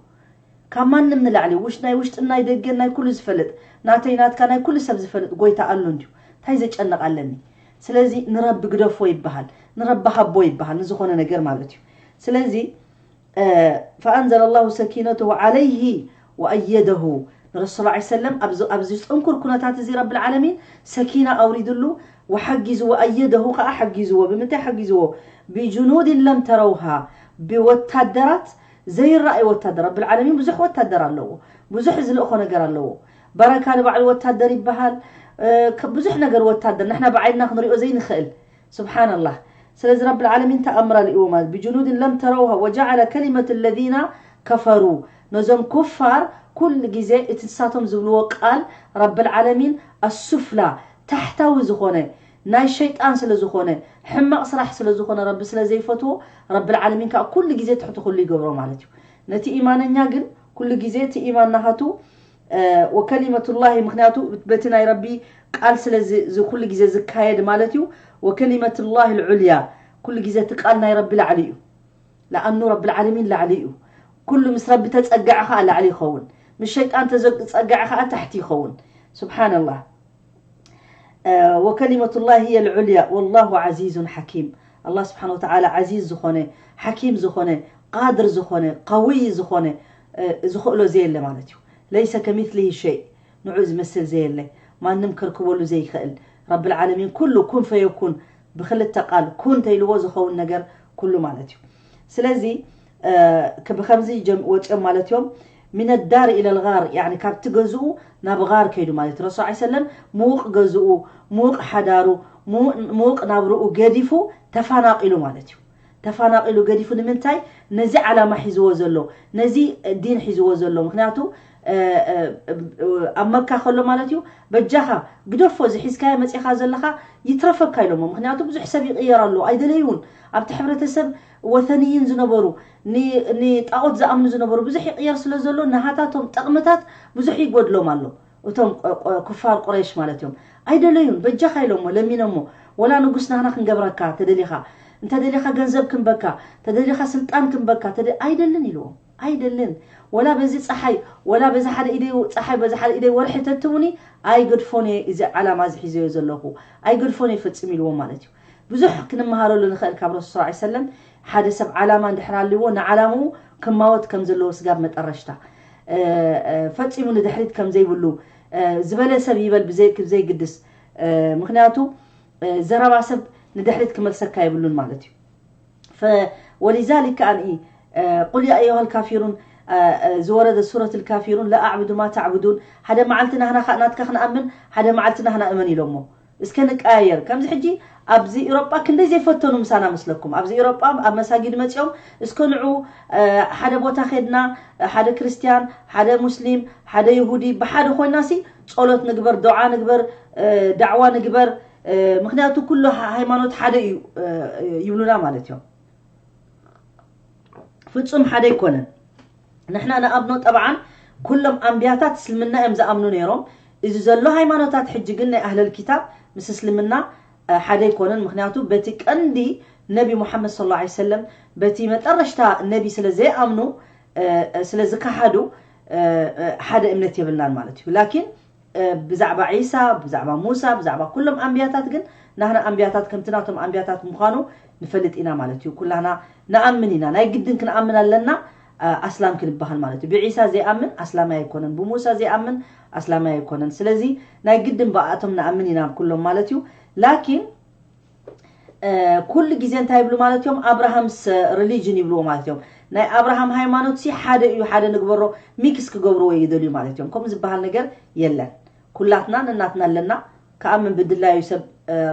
ካብ ማንም ንላዕሊ ውሽ-፣ ናይ ውሽጥን ናይ ደገን ናይ ኩሉ ዝፈልጥ፣ ናተይ ናትካ ናይ ኩሉ ሰብ ዝፈልጥ ጎይታ ኣሎ እንድዩ። እንታይ ዘጨንቕ ኣለኒ? ስለዚ ንረቢ ግደፎ ይበሃል፣ ንረቢ ሃቦ ይበሃል፣ ንዝኾነ ነገር ማለት እዩ። ስለዚ፣ እ፣ فأنزل الله سكينته عليه وأيده። ንረሱል ሰለላሁ ዐለይሂ ወሰለም ኣብዚ፣ ኣብዚ ጽንኩር ኩነታት እዚ ረብል ዓለሚን ሰኪና ኣውሪድሉ፣ ወሓጊዝዎ፣ ኣየደሁ ከኣ ሓጊዝዎ። ብምንታይ ሓጊዝዎ? بجنود لم تروها። ብወታደራት ዘይረኣይ ወታደር። ረብል ዓለሚን ብዙሕ ወታደር ኣለዎ። ብዙሕ ዝልእኾ ነገር ኣለዎ። በረካ ንባዕሉ ወታደር ይበሃል። እ፣ ከ-፣ ብዙሕ ነገር ወታደር። ንሕና ብዓይንና ክንሪኦ ዘይንኽእል። ስብሓንላህ። ስለዚ ረብል ዓለሚን ተኣምር ኣልእዎ ማለት። بجنود لم تروها وجعل كلمة الذين كفروا። ነዞም ኩፋር ኩሉ ግዜ እቲ ንሳቶም ዝብልዎ ቃል ረብል ዓለሚን ኣሱፍላ፣ ታሕታዊ ዝኾነ፣ ናይ ሸይጣን ስለ ዝኾነ፣ ሕማቕ ስራሕ ስለ ዝኾነ፣ ረቢ ስለ ዘይፈትዎ፣ ረብል ዓለሚን ከኣ ኩሉ ግዜ ትሕቲ ኩሉ ይገብሮ ማለት እዩ። ነቲ ኢማነኛ ግን ኩሉ ግዜ እቲ ኢማን ናሃቱ፣ እ፣ ወከሊመቱላሂ፣ ምኽንያቱ በቲ ናይ ረቢ ቃል ስለ ዝ-፣ ዝ-፣ ኩሉ ግዜ ዝካየድ ማለት እዩ። ወከሊመቱላሂ ልዑልያ፣ ኩሉ ግዜ እቲ ቃል ናይ ረቢ ላዕሊ እዩ። ለኣኑ ረብል ዓለሚን ላዕሊ እዩ። ኩሉ ምስ ረቢ ተጸግዐ ኸኣ ላዕሊ ይኸውን። ምስ ሸይጣን ተዘ-፣ ተጸግዐ ኸኣ ታሕቲ ይኸውን። ስብሓንላህ። እ፣ ወከሊመቱላሂ ሂየ ልዑልያ ወላሁ ዓዚዙን ሓኪም። ኣላህ ስብሓን ወተዓላ ዓዚዝ ዝኾነ፣ ሓኪም ዝኾነ፣ ቃድር ዝኾነ፣ ቀውይ ዝኾነ፣ እ፣ ዝኽእሎ ዘየለ ማለት እዩ። ለይሰ ከሚስሊሂ ሸይ፣ ንዑ ዝመስል ዘየለ፣ ማንም ከርክበሉ ዘይክእል፣ ረብል ዓለሚን ኩሉ ኩን ፈየኩን፣ ብኽልተ ቃል ኩን ተይልዎ ዝኸውን ነገር ኩሉ ማለት እዩ። ስለዚ፣ እ፣ ክ-፣ ብኸምዚ ጀም-፣ ወፂኦም ማለት እዮም። ሚነ ዳር ኢለ ልጋር፣ ያኒ ካብቲ ገዝኡ ናብ ጋር ከይዱ ማለት እዩ። ረሱል ዐለይሂ ሰለም ምዉቕ ገዝኡ፣ ምዉቕ ሓዳሩ፣ ምዉቕ፣ ምዉቕ ናብርኡ ገዲፉ ተፋናቒሉ ማለት እዩ። ተፋናቒሉ ገዲፉ ንምንታይ? ነዚ ዓላማ ሒዝዎ ዘሎ፣ ነዚ ዲን ሒዝዎ ዘሎ። ምኽንያቱ፣ እ፣ እ፣ እ፣ ኣብ መካ ከሎ ማለት እዩ፣ በጃኻ ግደፎ፣ እዚ ሒዝካዮ መጺኻ ዘለኻ ይትረፈካ ኢሎሞ። ምኽንያቱ ብዙሕ ሰብ ይቕየር ኣሎ፣ ኣይደለይውን። ኣብቲ ሕብረተሰብ ወተንይን ዝነበሩ፣ ን-፣ ንጣኦት ዝኣምኑ ዝነበሩ ብዙሕ ይቕየር ስለ ዘሎ፣ ናሃታቶም ጠቕምታት ብዙሕ ይጎድሎም ኣሎ። እቶም ቆ-፣ ቆ-፣ ኩፋር ቁረይሽ ማለት እዮም። ኣይደለዩን፣ በጃኻ ኢሎሞ፣ ለሚኖሞ። ወላ ንጉስ ናህና ክንገብረካ ተደሊኻ፣ እንተ ደሊኻ ገንዘብ ክንበካ፣ ተደሊኻ ስልጣን ክንበካ፣ ተደ-፣ ኣይደልን ኢልዎም። ኣይደልን። ወላ በዚ ጸሓይ፣ ወላ በዚ ሓደ ኢደይ ጸሓይ፣ በዚ ሓደ ኢደይ ወርሒ ተትቡኒ፣ ኣይገድፎን እየ እዚ ዓላማ እዚ ሒዘዮ ዘለኹ። ኣይገድፎን እየ ፈጺሙ ኢልዎም ማለት እዩ። ብዙሕ ክንመሃረሉ ንኽእል ካብ ረሱል ሰለላሁ ዐለይሂ ወሰለም። ሓደ ሰብ ዓላማ እንድሕር ኣልዎ ንዓላምኡ ክማወት ከም ዘለዎ ስጋብ መጠረሽታ ፈፂሙ ንድሕሪት ከም ዘይብሉ ዝበለ ሰብ ይበል ዘይግድስ። ምክንያቱ ዘረባ ሰብ ንድሕሪት ክመልሰካ የብሉን ማለት እዩ። ወሊዛሊክ ከኣ ቁል ያ ኣዩሃ ልካፊሩን ዝወረደ ሱረት ልካፊሩን ላ ኣዕቡዱ ማ ተዕቡዱን፣ ሓደ መዓልቲ ናትካ ክንኣምን ሓደ መዓልቲ ናህና እመን ኢሎሞ። እስከ ንቀያየር። ከምዚ ሕጂ ኣብዚ ኤውሮጳ ክንደይ ዘይፈተኑ ምሳና መስለኩም? ኣብዚ ኤውሮጳ ኣብ መሳጊድ መጺኦም እስከ ንዑ ሓደ ቦታ ኸድና ሓደ ክርስትያን ሓደ ሙስሊም ሓደ ይሁዲ ብሓደ ኮይና ሲ ጸሎት ንግበር፣ ዱዓ ንግበር፣ ዳዕዋ ንግበር፣ ምክንያቱ ኩሉ ሃይማኖት ሓደ እዩ ይብሉና ማለት እዮም። ፍጹም ሓደ ኣይኮነን። ንሕና ንኣብኖ ጠብዓን ኩሎም ኣንብያታት እስልምና እዮም ዝኣምኑ ነይሮም። እዚ ዘሎ ሃይማኖታት ሕጂ ግን ናይ ኣህለል ኪታብ ምስ እስልምና ሓደ ኣይኮነን። ምክንያቱ በቲ ቀንዲ ነቢ ሙሓመድ ሰለላሁ ዐለይሂ ወሰለም በቲ መጠረሽታ ነቢ ስለ ዘይኣምኑ ስለ ዝከሓዱ ሓደ እምነት የብልናን ማለት እዩ። ላኪን ብዛዕባ ዒሳ ብዛዕባ ሙሳ ብዛዕባ ኩሎም ኣንብያታት ግን ናህና ኣንብያታት ከምቲ ናቶም ኣንብያታት ምዃኑ ንፈልጥ ኢና ማለት እዩ። ኩላና ንኣምን ኢና፣ ናይ ግድን ክንኣምን ኣለና። ኣስላም ክንበሃል ማለት እዩ። ብዒሳ ዘይኣምን ኣስላማይ ኣይኮነን፣ ብሙሳ ዘይኣምን ኣስላማይ ኣይኮነን። ስለዚ ናይ ግድን ብኣቶም ንኣምን ኢና ኩሎም ማለት እዩ። ላኪን ኩሉ ግዜ እንታይ ይብሉ ማለት እዮም? ኣብርሃምስ ሪሊጅን ይብልዎ ማለት እዮም። ናይ ኣብርሃም ሃይማኖት ሲ ሓደ እዩ፣ ሓደ ንግበሮ፣ ሚክስ ክገብርዎ ይደልዩ ማለት እዮም። ከምኡ ዝበሃል ነገር የለን። ኩላትና ነናትና ኣለና። ከኣምን ብድላዩ ሰብ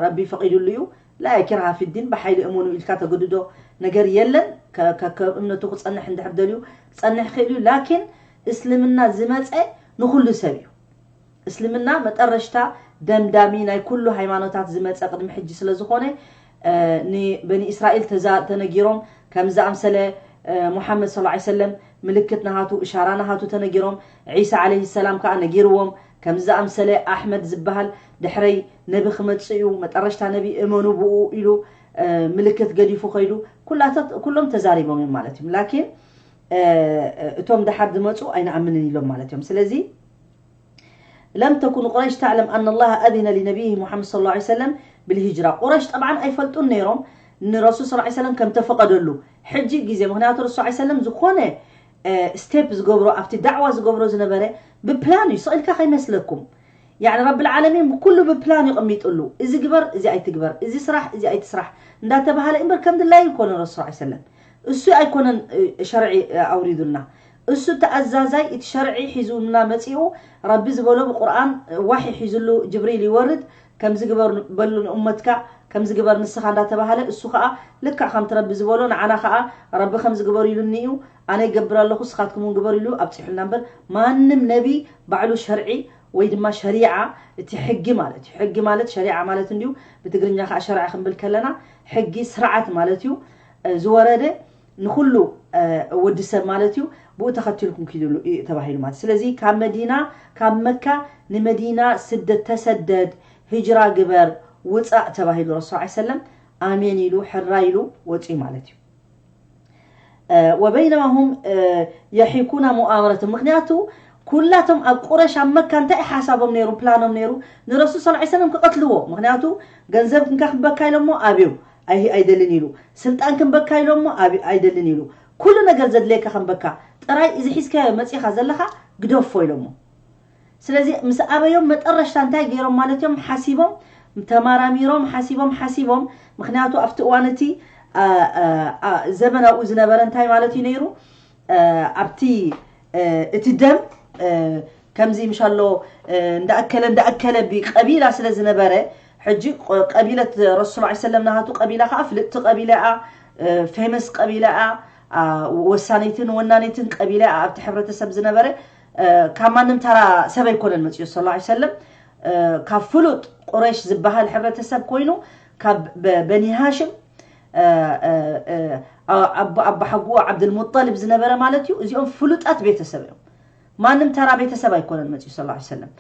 ረቢ ፈቒዱሉ እዩ። ላ ኢክራሃ ፊዲን፣ ብሓይሊ እመኑ ኢልካ ተገድዶ ነገር የለን። ከከብ እምነቱ ክጸንሕ እንድሕር ደልዩ ክጸንሕ ክእል እዩ። ላኪን እስልምና ዝመጸ ንኹሉ ሰብ እዩ። እስልምና መጠረሽታ ደምዳሚ ናይ ኩሉ ሃይማኖታት ዝመጸ ቅድሚ ሕጂ ስለ ዝኾነ ንበኒ እስራኤል ተነጊሮም ከምዚ ኣምሰለ ሙሓመድ ስ ሰለም ምልክት ናሃቱ እሻራ ናሃቱ ተነጊሮም ዒሳ ዓለይሂ ሰላም ከዓ ነጊርዎም ከምዚ ኣምሰለ ኣሕመድ ዝበሃል ድሕረይ ነቢ ክመጽእ እዩ መጠረሽታ ነቢ እመኑ ብኡ ኢሉ ምልክት ገዲፉ ከይዱ ኩሎም ተዛሪቦም እዮም ማለት እዩ። ላኪን እቶም ደሓር ዝመፁ ኣይንኣምንን ኢሎም ማለት እዮም። ስለዚ ለም ተኩን ቁረይሽ ተዕለም ኣና ላሃ ኣዚነ ሊነቢይህ ሙሓመድ ሰለላሁ ዐለይሂ ወሰለም ብልሂጅራ። ቁረይሽ ጠብዓን ኣይፈልጡን ነይሮም ንረሱል ሰለላሁ ዐለይሂ ወሰለም ከም ተፈቐደሉ ሕጂ ግዜ። ምኽንያቱ ረሱል ሰለላሁ ዐለይሂ ወሰለም ዝኾነ ስቴፕ ዝገብሮ ኣብቲ ዳዕዋ ዝገብሮ ዝነበረ ብፕላን እዩ። ስቕ ኢልካ ከይመስለኩም። ያዕኒ ረብል ዓለሚን ኩሉ ብፕላን ይቕሚጥሉ። እዚ ግበር፣ እዚ ኣይትግበር፣ እዚ ስራሕ፣ እዚ ኣይትስራሕ እንዳተባሃለ እምበር ከም ድላዩ ኣይኮነን ረሱል ሰለላሁ ዐለይሂ ወሰለም። እሱ ኣይኮነን ሸርዒ ኣውሪዱልና። እሱ ተኣዛዛይ እቲ ሸርዒ ሒዙልና መጺኡ ረቢ ዝበሎ ብቁርኣን ዋሒ ሒዙሉ ጅብሪል ይወርድ ከምዚ ግበር በሉ ንእመትካ ከምዚ ግበር ንስኻ እንዳተባሃለ እሱ ከዓ ልክዕ ከምቲ ረቢ ዝበሎ ንዓና ከዓ ረቢ ከምዚ ግበሩ ኢሉኒ እዩ ኣነ ይገብር ኣለኹ ስኻትኩም እውን ግበሩ ኢሉ ኣብፂሑልና እምበር ማንም ነቢ ባዕሉ ሸርዒ ወይ ድማ ሸሪዓ እቲ ሕጊ ማለት እዩ። ሕጊ ማለት ሸሪዓ ማለት እንዲዩ ብትግርኛ ከዓ ሸርዒ ክንብል ከለና ሕጊ ስርዓት ማለት እዩ። ዝወረደ ንኹሉ ወዲ ሰብ ማለት እዩ ብኡ ተኸቲልኩም ኪድሉ ተባሂሉ ማለት። ስለዚ ካብ መዲና ካብ መካ ንመዲና ስደት ተሰደድ ህጅራ ግበር ውፃእ ተባሂሉ ረሱል ዐ ሰለም ኣሜን ኢሉ ሕራ ኢሉ ወፂኡ ማለት እዩ። ወበይነማ ሁም የሒኩና ሙኣመረትን ምክንያቱ ኩላቶም ኣብ ቁረሽ ኣብ መካ እንታይ ሓሳቦም ነይሩ ፕላኖም ነይሩ ንረሱል ስ ሰለም ክቐትልዎ ምክንያቱ ገንዘብ ክንካ ክንበካ ኢሎሞ ኣብዩ ኣይደልን ኢሉ ስልጣን ክንበካ ኢሎሞ ኣይደልን ኢሉ ኩሉ ነገር ዘድለየካ ክንበካ ጥራይ እዚ ሒዝካዮ መፂኻ ዘለኻ ግደፎ ኢሎሞ። ስለዚ ምስ ኣበዮም መጠረሽታ እንታይ ገይሮም ማለት እዮም ሓሲቦም ተማራሚሮም ሓሲቦም ሓሲቦም ምክንያቱ ኣብቲ እዋን እቲ ዘመን ኣብኡ ዝነበረ እንታይ ማለት እዩ ነይሩ ኣብቲ እቲ ደም ከምዚ ምሻሎ እንዳኣከለ እንዳኣከለ ብቀቢላ ስለ ዝነበረ ሕጂ ቀቢለት ረሱል ዐ ሰለም ናሃቱ ቀቢላ ከዓ ፍልጥቲ ቀቢላ እያ ፌመስ ቀቢላ እያ ወሳነይትን ወናነይትን ቀቢላ እያ ኣብቲ ሕብረተሰብ ዝነበረ ካብ ማንም ተራ ሰብ ኣይኮነን መፅኡ ስ ሰለም ካብ ፍሉጥ ቁረሽ ዝበሃል ሕብረተሰብ ኮይኑ ካብ በኒ ሃሽም ኣቦ ኣባሓጉኡ ዓብድልሙጠልብ ዝነበረ ማለት እዩ እዚኦም ፍሉጣት ቤተሰብ እዮም ማንም ተራ ቤተሰብ ኣይኮነን መፅኡ ስ ሰለም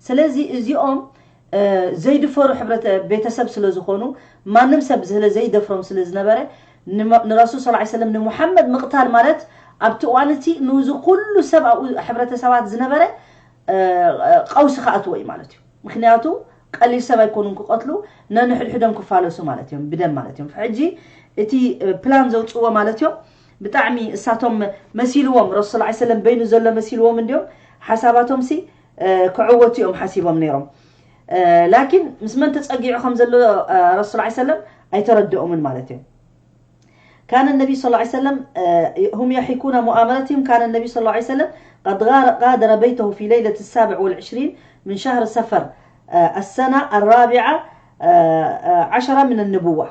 ስለዚ እዚኦም ዘይድፈሩ ቤተሰብ ስለ ዝኾኑ ማንም ሰብ ስለ ዘይደፍሮም ስለ ዝነበረ ንረሱል ስ ሰለም ንሙሓመድ ምቕታል ማለት ኣብቲ እዋን እቲ ንዚ ኩሉ ሰብ ኣብኡ ሕብረተሰባት ዝነበረ ቀውሲ ክኣትዎ እዩ ማለት እዩ ምክንያቱ ቀሊል ሰብ ኣይኮኑን ክቐትሉ ነንሕድሕዶም ክፋለሱ ማለት እዮም ብደም ማለት እዮም ሕጂ እቲ ፕላን ዘውፅዎ ማለት እዮም። ብጣዕሚ እሳቶም መሲልዎም፣ ረሱል ላ ሰለም በይኑ ዘሎ መሲልዎም እንዲዮም። ሓሳባቶም ሲ ክዕወቱ እዮም ሓሲቦም ነይሮም። ላኪን ምስ መን ተፀጊዑ ከም ዘሎ ረሱል ላ ሰለም ኣይተረድኦምን ማለት እዮም። كان النبي صلى الله عليه وسلم هم يحكون مؤامرتهم. كان النبي صلى الله عليه وسلم قد غادر بيته في ليلة السابع والعشرين من شهر صفر السنة الرابعة عشرة من النبوة.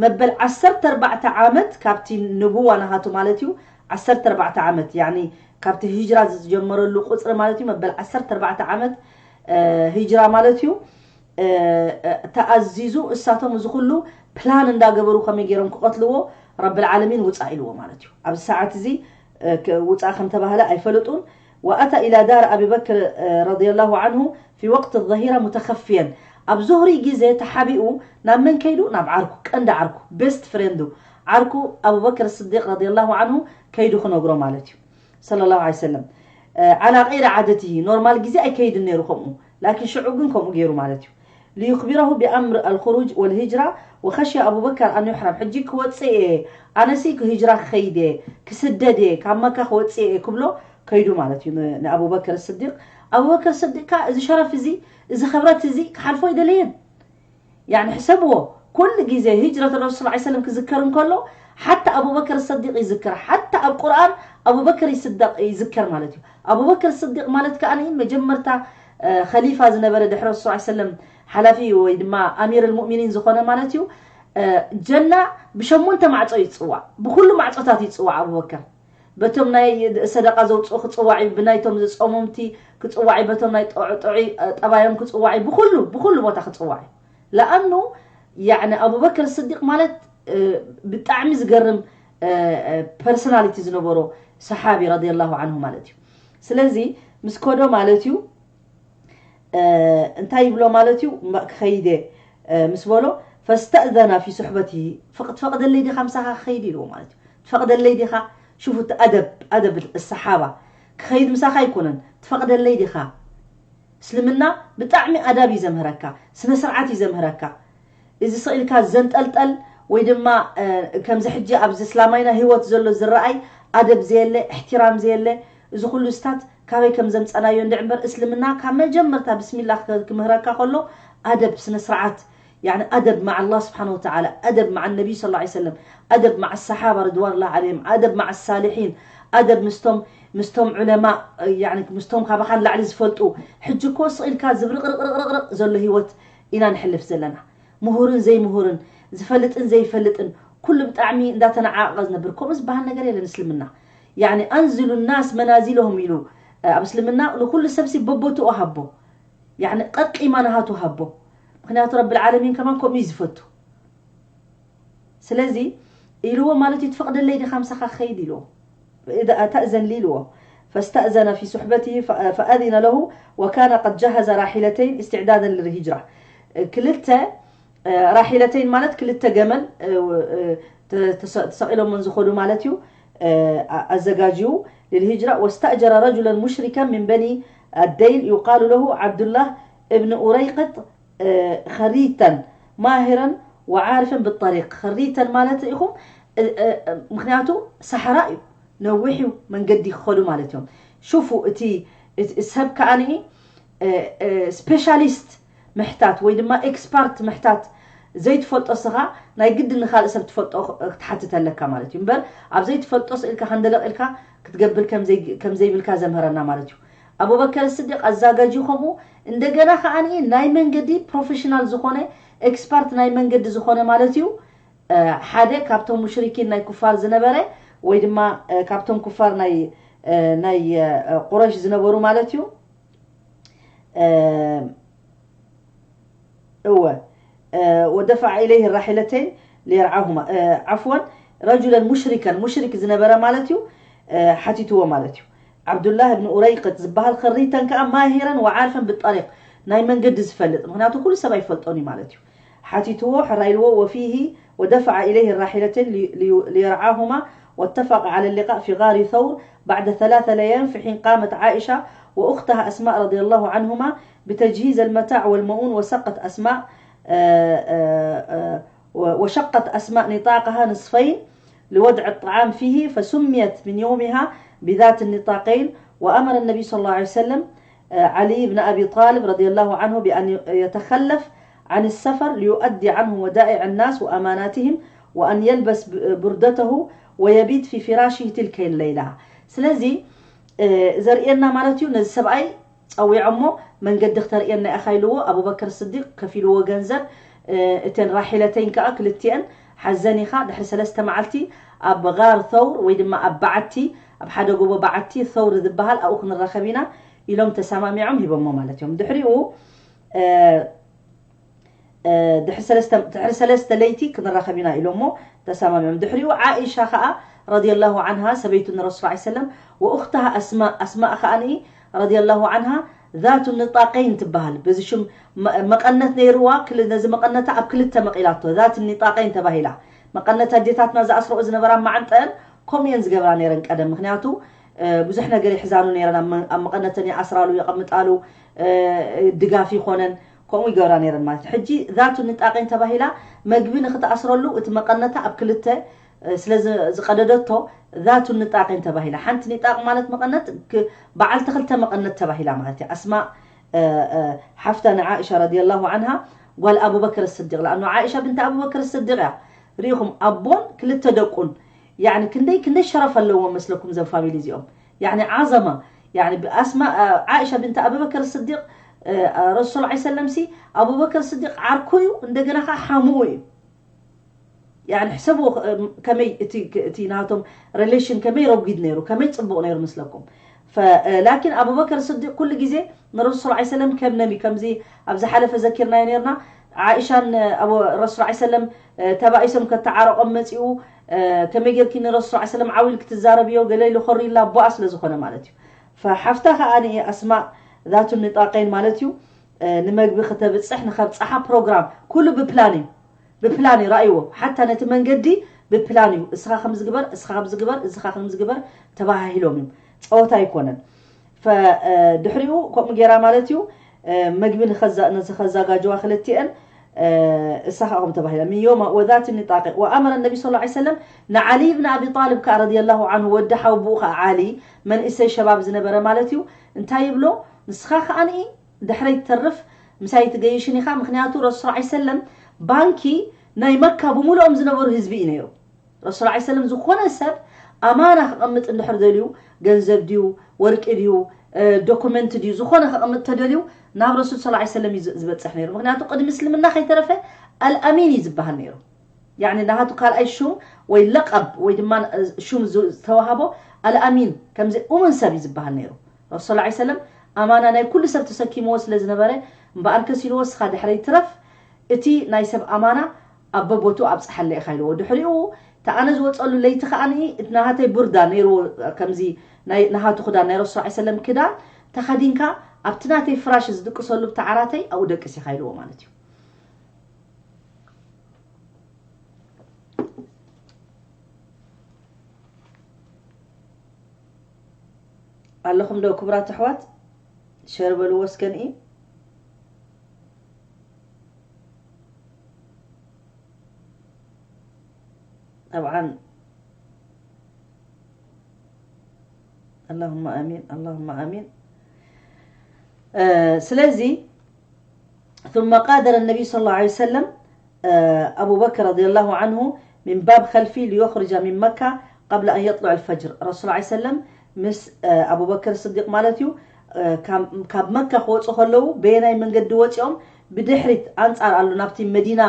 መበል ዓሰርተ ኣርባዕተ ዓመት ካብቲ ንቡዋ ናሃቱ ማለት እዩ። ዓሰርተ ኣርባዕተ ዓመት ያኒ ካብቲ ሂጅራ ዝጀመረሉ ቁፅሪ ማለት እዩ። መበል ዓሰርተ ኣርባዕተ ዓመት ሂጅራ ማለት እዩ። ተኣዚዙ እሳቶም እዚ ኩሉ ፕላን እንዳገበሩ ከመይ ገይሮም ክቐትልዎ ረብል ዓለሚን ውፃእ ኢልዎ ማለት እዩ። ኣብዚ ሰዓት እዚ ውፃእ ከም ተባህለ ኣይፈለጡን። وأتى إلى دار أبي بكر رضي الله عنه في وقت الظهيرة متخفيا. ኣብ ዙህሪ ግዜ ተሓቢኡ ናብ መን ከይዱ? ናብ ዓርኩ፣ ቀንዲ ዓርኩ፣ ቤስት ፍሬንዱ፣ ዓርኩ ኣቡበክር ስዲቅ ረዲየላሁ ዓንሁ ከይዱ ክነግሮ ማለት እዩ። ሰለላሁ ዐለይሂ ወሰለም على غير عادته، ኖርማል ግዜ ኣይከይድን ነይሩ ከምኡ፣ ላኪን ሽዑ ግን ከምኡ ገይሩ ማለት እዩ። ليخبره بأمر الخروج والهجرة وخشي أبو بكر أن يحرم. ሕጂ ክወፅእ እየ፣ ኣነሲ ሂጅራ ክኸይድ እየ፣ ክስደድ እየ፣ ካብ መካ ክወፅእ እየ ክብሎ ከይዱ ማለት እዩ ንኣቡበክር ስዲቅ። ኣቡበክር ስዲቅ ከ እዚ ሸረፍ እዚ፣ እዚ ክብረት እዚ ክሓልፎ ኣይደለየን። ያኒ ሕሰብዎ፣ ኩሉ ግዜ ሂጅረት ረሱል ላ ሰለም ክዝከር እንከሎ ሓታ ኣቡበክር ስዲቅ ይዝከር። ሓታ ኣብ ቁርኣን ኣቡበክር ይስደቅ ይዝከር ማለት እዩ። ኣቡበክር ስዲቅ ማለት ከኣ መጀመርታ ከሊፋ ዝነበረ ድሕሪ ረሱል ላ ሰለም ሓላፊ ወይ ድማ ኣሚር ልሙእሚኒን ዝኾነ ማለት እዩ። ጀና ብሸሞንተ ማዕፆ ይፅዋዕ፣ ብኩሉ ማዕፆታት ይፅዋዕ ኣቡበክር። በቶም ናይ ሰደቃ ዘውፅኡ ክፅዋዕ እዩ፣ ብናይቶም ዝፀሙምቲ ክፅዋዕ እዩ፣ በቶም ናይ ጥዑይ ጠባዮም ክፅዋዕ እዩ፣ ብኩሉ ብኩሉ ቦታ ክፅዋዕ እዩ። ለኣኑ ያኒ ኣቡበክር ስዲቅ ማለት ብጣዕሚ ዝገርም ፐርሶናሊቲ ዝነበሮ ሰሓቢ ረዲየላሁ ዓንሁ ማለት እዩ። ስለዚ ምስ ከዶ ማለት እዩ እንታይ ይብሎ ማለት እዩ? ክኸይደ ምስ በሎ ፈስተእዘና ፊ ሱሕበቲ፣ ትፈቕደለይ ዲኻ ምሳኻ ክኸይድ ኢልዎ ማለት እዩ። ትፈቕደለይ ዲኻ? ሽፉ እቲ ኣደብ፣ ኣደብ ሰሓባ። ክኸይድ ምሳኻ ኣይኮነን፣ ትፈቕደለይ ዲኻ? እስልምና ብጣዕሚ ኣዳብ እዩ ዘምህረካ፣ ስነ ስርዓት እዩ ዘምህረካ። እዚ ስቕ ኢልካ ዘንጠልጠል ወይ ድማ ከምዚ ሕጂ ኣብዚ እስላማይና ህይወት ዘሎ ዝረኣይ ኣደብ ዘየለ፣ እሕትራም ዘየለ፣ እዚ ኩሉ ስታት ካበይ ከም ዘምፀናዮ እንድዕ እምበር እስልምና ካብ መጀመርታ ብስሚላ ክምህረካ ከሎ ኣደብ ስነ ስርዓት ያኒ ኣደብ مع الله سبحانه وتعالى، ኣደብ مع النبي صلى الله عليه وسلم، ኣደብ مع الصحابة رضوان الله عليهم، ኣደብ مع الصالحين، ኣደብ ምስቶም ምስቶም ዑለማ ያኒ ምስቶም ካባኻ ንላዕሊ ዝፈልጡ። ሕጂ እኮ ስቕ ኢልካ ዝብርቕርቕርቕርቕ ዘሎ ህይወት ኢና ንሕልፍ ዘለና። ምሁርን ዘይምሁርን፣ ዝፈልጥን ዘይፈልጥን፣ ኩሉ ብጣዕሚ እንዳተነዓቐ ዝነብር። ከምኡ ዝበሃል ነገር የለን እስልምና። ያኒ ኣንዝሉ ናስ መናዚለሁም ኢሉ ኣብ እስልምና ንኩሉ ሰብሲ በቦትኡ ሃቦ። ያኒ ቀቂማ ናሃቱ ሃቦ። ምክንያቱ ረብል ዓለሚን ከማን ከምኡ እዩ ዝፈቱ። ስለዚ ኢልዎ ማለት እዩ ትፈቕደለይ ዲኻ ምሳኻ ክኸይድ ኢልዎ። ተእዘን ኢልዎ فاستأذن في صحبته فأذن له وكان قد جهز راحلتين استعدادا للهجرة. ክልተ ራሒለተይን ማለት ክልተ ገመል ተሰቂሎምን ዝኸዱ ማለት እዩ። ኣዘጋጅዩ للهجرة واستأجر رجلا مشركا من بني الديل يقال له عبد الله ابن أريقط خريتا ماهرا وعارفا بالطريق. خريتا ማለት ኢኹም ምክንያቱ ሰሓራ እዩ፣ ነዊሕ እዩ መንገዲ ክኸዱ ማለት እዮም። ሽፉ እቲ ሰብ ከኣ ስፔሻሊስት ምሕታት ወይ ድማ ኤክስፓርት ምሕታት ዘይትፈልጦ ስኻ ናይ ግዲ ንኻልእ ሰብ ትፈልጦ ክትሓትት ኣለካ ማለት እዩ። እምበር ኣብ ዘይትፈልጦ ስኢልካ ከንደለቕ ኢልካ ክትገብር ከም ዘይብልካ ዘምህረና ማለት እዩ። ኣቡበከር ስዲቅ ኣዛጋጂ ከምኡ እንደገና ከኣ ናይ መንገዲ ፕሮፌሽናል ዝኾነ ኤክስፓርት ናይ መንገዲ ዝኾነ ማለት እዩ። ሓደ ካብቶም ሙሽሪኪን ናይ ኩፋር ዝነበረ ወይ ድማ ካብቶም ኩፋር ናይ ናይ ቁረሽ ዝነበሩ ማለት እዩ። እወ ودفع إليه الراحلتين ليرعاهما عفوا رجلا مشركا ሙሽሪክ ዝነበረ ማለት እዩ። ሓቲትዎ ማለት እዩ። ዓብዱላህ እብን ኡረይቅጥ ዝበሃል ኸሪተን ከኣ ማሂረን ወዓርፈን ብጠሪቅ ናይ መንገዲ ዝፈልጥ ምክንያቱ ኩሉ ሰብ ኣይፈልጦን እዩ ማለት እዩ። ሓቲትዎ ሕራይ ኢልዎ وفيه ودفع إليه الراحلتين ليرعاهما واتفق على اللقاء في غار ثور بعد ثلاث ليال في حين قامت عائشة وأختها أسماء رضي الله عنهما بتجهيز المتاع والمؤون وسقت أسماء وشقت أسماء نطاقها نصفين لوضع الطعام فيه، فسميت من يومها بذات النطاقين. وأمر النبي صلى الله عليه وسلم، آه، علي بن أبي طالب رضي الله عنه بأن يتخلف عن السفر ليؤدي عنه ودائع الناس وأماناتهم، وأن يلبس ب-، بردته ويبيت في فراشه تلك الليلة. ስለዚ፣ እ፣ ዘርእየና ማለት እዩ፣ ነዚ ሰብኣይ ጸዊዖሞ፣ "መንገዲ ክተርእየና ኢኻ" ኢልዎ። ኣቡበከር ስዲቅ ከፊልዎ ገንዘብ፣ እ፣ እተን ራሒለተይን ከኣ ክልቲአን ሓዘን ኢኻ፣ ድሕሪ ሰለስተ መዓልቲ ኣብ ጋር ተውር ወይ ድማ ኣብ በዓቲ፣ ኣብ ሓደ ጎቦ በዓቲ ተውር ዝበሃል ኣብኡ ክንራኸብ ኢና ኢሎም ተሰማሚዖም ሂቦሞ ማለት እዮም። ድሕሪኡ፣ እ፣ እ፣ ድሕሪ ሰለስተ፣ ድሕሪ ሰለስተ ለይቲ ክንራኸብ ኢና ኢሎሞ ተሰማሚዖም። ድሕሪኡ ዓኢሻ ኸኣ ረዲየላሁ ዓንሃ ሰበይቱ ንረሱል ሰለላሁ ዐለይሂ ወሰለም ወኡኽተሃ ኣስማእ፣ ኣስማእ ኸኣ ረዲየላሁ ዓንሃ ዛቱ ንጣቀይን ትበሃል። በዚ ሽም መ-፣ መቐነት ነይርዋ፣ ክል-፣ ነዚ መቐነታ ኣብ ክልተ መቒላቶ፣ ዛት ንጣቀይን ተባሂላ። መቐነት ኣዴታትና ዝኣስረኦ ዝነበራ መዓንጠአን ከምኡ እየን ዝገብራ ነይረን ቀደም። ምኽንያቱ፣ እ፣ ብዙሕ ነገር ይሕዛሉ ነይረን፣ ኣብ መ-፣ ኣብ መቐነተን ይኣስራሉ፣ የቐምጣሉ፣ እ፣ ድጋፍ ይኾነን፣ ከምኡ ይገብራ ነይረን ማለት እዩ። ሕጂ ዛቱ ንጣቀይን ተባሂላ፣ መግቢ ንኽትኣስረሉ እቲ መቐነታ ኣብ ክልተ፣ እ፣ ስለ ዝ-፣ ዝቐደደቶ ዛቱ ንጣቀይን ተባሂላ። ሓንቲ ንጣቅ ማለት መቐነት ክ-፣ በዓልቲ ክልተ መቐነት ተባሂላ ማለት እዩ። ኣስማእ፣ እ፣ እ፣ ሓፍታ ንዓኢሻ ረዲየላሁ ዓንሃ ጓል ኣቡበክር ስዲቅ፣ ለኣኑ ዓኢሻ ብንት ኣቡበክር ስዲቅ እያ። ርኢኹም፣ ኣቦን ክልተ ደቁን፣ ያዕኒ ክንደይ፣ ክንደይ ሸረፍ ኣለዎም መስለኩም እዞም ፋሚሊ እዚኦም። ያዕኒ ዓዘማ፣ ያዕኒ ብኣስማ-፣ እ፣ ዓኢሻ ብንት ኣቡበክር ስዲቅ፣ እ፣ ረሱል ሰለላሁ ዐለይሂ ወሰለም ሲ ኣቡበክር ስዲቅ ዓርኩ እዩ፣ እንደገና ኸዓ ሓሙኡ እዩ። ያዕኒ ሕሰብዎ፣ እ፣ ከመይ እቲ፣ እቲ ናቶም ሪሌሽን ከመይ ረጒድ ነይሩ፣ ከመይ ጽቡቕ ነይሩ መስለኩም። ፈ-፣ እ፣ ላኪን ኣቡበከር ስዲቅ ኩሉ ግዜ ንረሱል ሰለላሁ ዐለይሂ ወሰለም ከም ነቢ፣ ከምዚ ኣብ ዝሓለፈ ዘኪርናዮ ነይርና፣ ዓኢሻን፣ እ፣ ኣቡ-፣ ረሱል ሰለላሁ ዐለይሂ ወሰለም፣ እ፣ ተባኢሶም ከተዓረቖም መጺኡ፣ እ፣ ከመይ ጌርኪ ንረሱል ሰለላሁ ዐለይሂ ወሰለም ዓው ኢልኪ ትዛረብዮ፣ ገለ ኢሉ ኮሪላ ኣቦኣ ስለ ዝኾነ ማለት እዩ። ፈሓፍታ ኸኣ ንኢ ኣስማእ ዛቱ ንጣቀይን ማለት እዩ፣ እ፣ ንመግቢ ክተብጽሕ ንኸብጽሓ ፕሮግራም ኩሉ ብፕላን እዩ። ብፕላን እዩ፣ ረኣይዎ። ሓታ ነቲ መንገዲ ብፕላን እዩ። እስኻ ከምዚ ግበር፣ እስኻ ከምዚ ግበር፣ እስኻ ከምዚ ግበር ተባሃሂሎም እዮም። ጸወታ ኣይኮነን። ፈ-፣ እ፣ ድሕሪኡ ከምኡ ጌራ ማለት እዩ፣ እ፣ መግቢ ንኸዛ-፣ ንኸዘጋጅዋ ክልቲአን፣ እ፣ እሳ ኸኣ ከምኡ ተባሂላ። من يوم وذات النطاق وأمر النبي صلى الله عليه وسلم ንዓሊ ብን ኣቢ ጣልብ ከኣ ረዲየላሁ ዓንሁ ወዲ ሓውብኡ ከኣ ዓሊ መንእሰይ ሸባብ ዝነበረ ማለት እዩ። እንታይ ይብሎ? ንስኻ ከኣ ንኢ ድሕረይ ትተርፍ ምሳይ ትገይሽን ኢኻ። ምኽንያቱ ረሱል ሰለላሁ ዐለይሂ ወሰለም ባንኪ ናይ መካ ብምሉኦም ዝነበሩ ህዝቢ እዩ ነይሩ። ረሱል ሰለላሁ ዐለይሂ ወሰለም ዝኾነ ሰብ ኣማና ክቐምጥ እንድሕር ደልዩ፣ ገንዘብ ድዩ፣ ወርቂ ድዩ፣ እ፣ ዶኩመንት ድዩ፣ ዝኾነ ክቐምጥ ተደልዩ ናብ ረሱል ሰለላሁ ዐለይሂ ወሰለም እዩ ዝ-፣ ዝበጽሕ ነይሩ። ምኽንያቱ ቅድሚ እስልምና ከይተረፈ ኣልኣሚን እዩ ዝበሃል ነይሩ። ያዕኒ ናሃቱ ካልኣይ ሹም ወይ ለቐብ ወይ ድማ፣ እ፣ ሹም ዝ-፣ ዝተዋሃቦ ኣልኣሚን፣ ከምዚ እሙን ሰብ እዩ ዝበሃል ነይሩ። ረሱል ሰለላሁ ዐለይሂ ወሰለም ኣማና ናይ ኩሉ ሰብ ተሰኪምዎ ስለ ዝነበረ፣ እምበኣር ከስ ኢልዎ፣ "እስኻ ድሕረይ ትረፍ፣ እቲ ናይ ሰብ ኣማና ኣብ በቦትኡ ኣብጽሓለይ ኢኻ" ኢልዎ። ድሕሪኡ፣ እቲ ኣነ ዝወጸሉ ለይቲ ከኣ እቲ ናሃተይ ቡርዳ ነይርዎ፣ ከምዚ ናይ ናሃቱ ክዳን፣ ናይ ረሱል ሰለላሁ ዐለይሂ ወሰለም ክዳን ተኸዲንካ፣ ኣብቲ ናተይ ፍራሽ ዝድቅሰሉ ብቲ ዓራተይ ኣብኡ ደቅስ ኢኻ ኢልዎ ማለት እዩ። ኣለኹም ዶ ክቡራት ኣሕዋት? ሸር በልዎ እስከ ንኢ። ጠብዓን ኣላሁመ ኣሚን፣ ኣላሁመ ኣሚን። እ፣ ስለዚ ثم قادر النبي صلى الله عليه وسلم، እ፣ أبو بكر رضي الله عنه من باب خلفي ليخرج من مكة قبل أن يطلع الفجر። ረሱል ሰለላሁ ዐለይሂ ወሰለም ምስ፣ እ፣ ኣቡበክር ስዲቅ ማለት እዩ፣ እ፣ ካብ፣ ካብ መካ ክወፁ ከለዉ በየናይ መንገዲ ወፂኦም? ብድሕሪት ኣንፃር ኣሎ፣ ናብቲ መዲና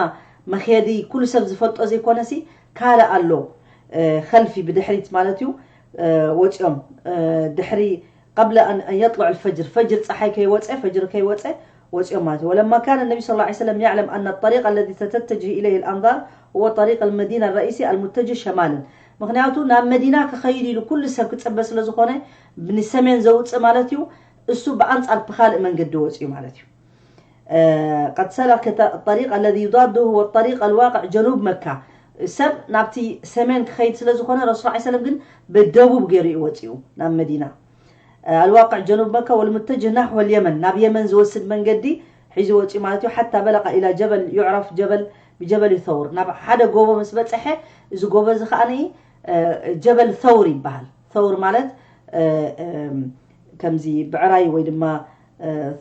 መኸዲ ኩሉ ሰብ ዝፈልጦ ዘይኮነሲ ካልእ ኣሎ፣ እ፣ ኸልፊ ብድሕሪት ማለት እዩ፣ እ፣ ወፂኦም፣ እ፣ ድሕሪ قبل أن، أن يطلع الفجر، ፈጅር ፀሓይ ከይወፀ፣ ፈጅር ከይወፀ ወፂኦም ማለት እዩ። ولما كان النبي صلى الله عليه وسلم يعلم أن الطريق الذي ستتجه إليه الأنظار هو طريق المدينة الرئيسي المتجه شمالا። ምኽንያቱ ናብ መዲና ክኸይድ ኢሉ ኩሉ ሰብ ክፅበ ስለ ዝኾነ፣ ንሰሜን ዘውፅእ ማለት እዩ፣ እሱ ብኣንፃር ብኻልእ መንገዲ ወፂኡ ማለት እዩ። እ፣ قد سلك الطريق الذي يضاده هو الطريق الواقع جنوب مكة። ሰብ ናብቲ ሰሜን ክኸይድ ስለ ዝኾነ፣ ረሱል ሰለላሁ ዐለይሂ ወሰለም ግን ብደቡብ ገይሩ እዩ ወፂኡ ናብ መዲና። እ፣ الواقع جنوب مكة والمتجه نحو اليمن، ናብ የመን ዝወስድ መንገዲ ሒዙ ወፂኡ ማለት እዩ። حتى بلغ إلى جبل يعرف جبل ብጀበል ተውር ናብ ሓደ ጎቦ ምስ በፀሐ፣ እዚ ጎቦ እዚ ከዓኒ ጀበል ተውር ይበሃል። ተውር ማለት ከምዚ ብዕራይ ወይ ድማ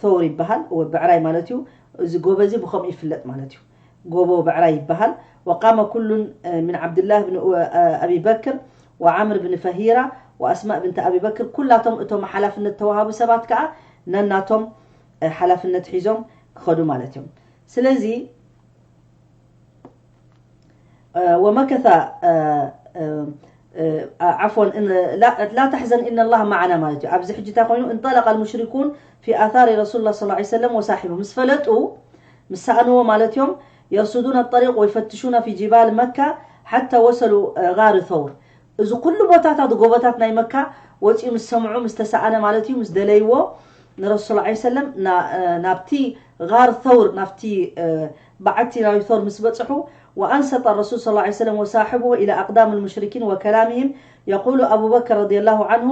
ተውር ይበሃል። ብዕራይ ማለት እዩ። እዚ ጎቦ እዚ ብኸምኡ ይፍለጥ ማለት እዩ። ጎቦ ብዕራይ ይበሃል። وقام كل من عبد الله بن أبي بكر وعمرو بن فهيرة وأسماء بنت أبي بكر، ኩላቶም እቶም ሓላፍነት ተዋሃቡ ሰባት ከዓ ነናቶም ሓላፍነት ሒዞም ክኸዱ ማለት እዮም። ስለዚ ومكث عفوا لا تحزن إن الله معنا ማለት እዩ። ኣብዚ ሕጂ እንታይ ኮይኑ انطلق المشركون في آثار رسول الله صلى الله عليه وسلم وصاحبه، ምስ ፈለጡ ምስ ሰኣንዎ ማለት እዮም። يرصدون الطريق ويفتشون في جبال مكة حتى وصلوا غار ثور። እዚ ኩሉ ቦታታት ጎቦታት ናይ መካ ወፂኡ ምስ ሰምዑ ምስ ተሰኣነ ማለት እዩ፣ ምስ ደለይዎ ንረሱል ላ ሰለም ናብቲ ጋር ተውር ናብቲ በዓቲ ናይ ቶር ምስ በፅሑ وأنصت الرسول صلى الله عليه وسلم وصاحبه إلى أقدام المشركين وكلامهم. يقول أبو بكر رضي الله عنه: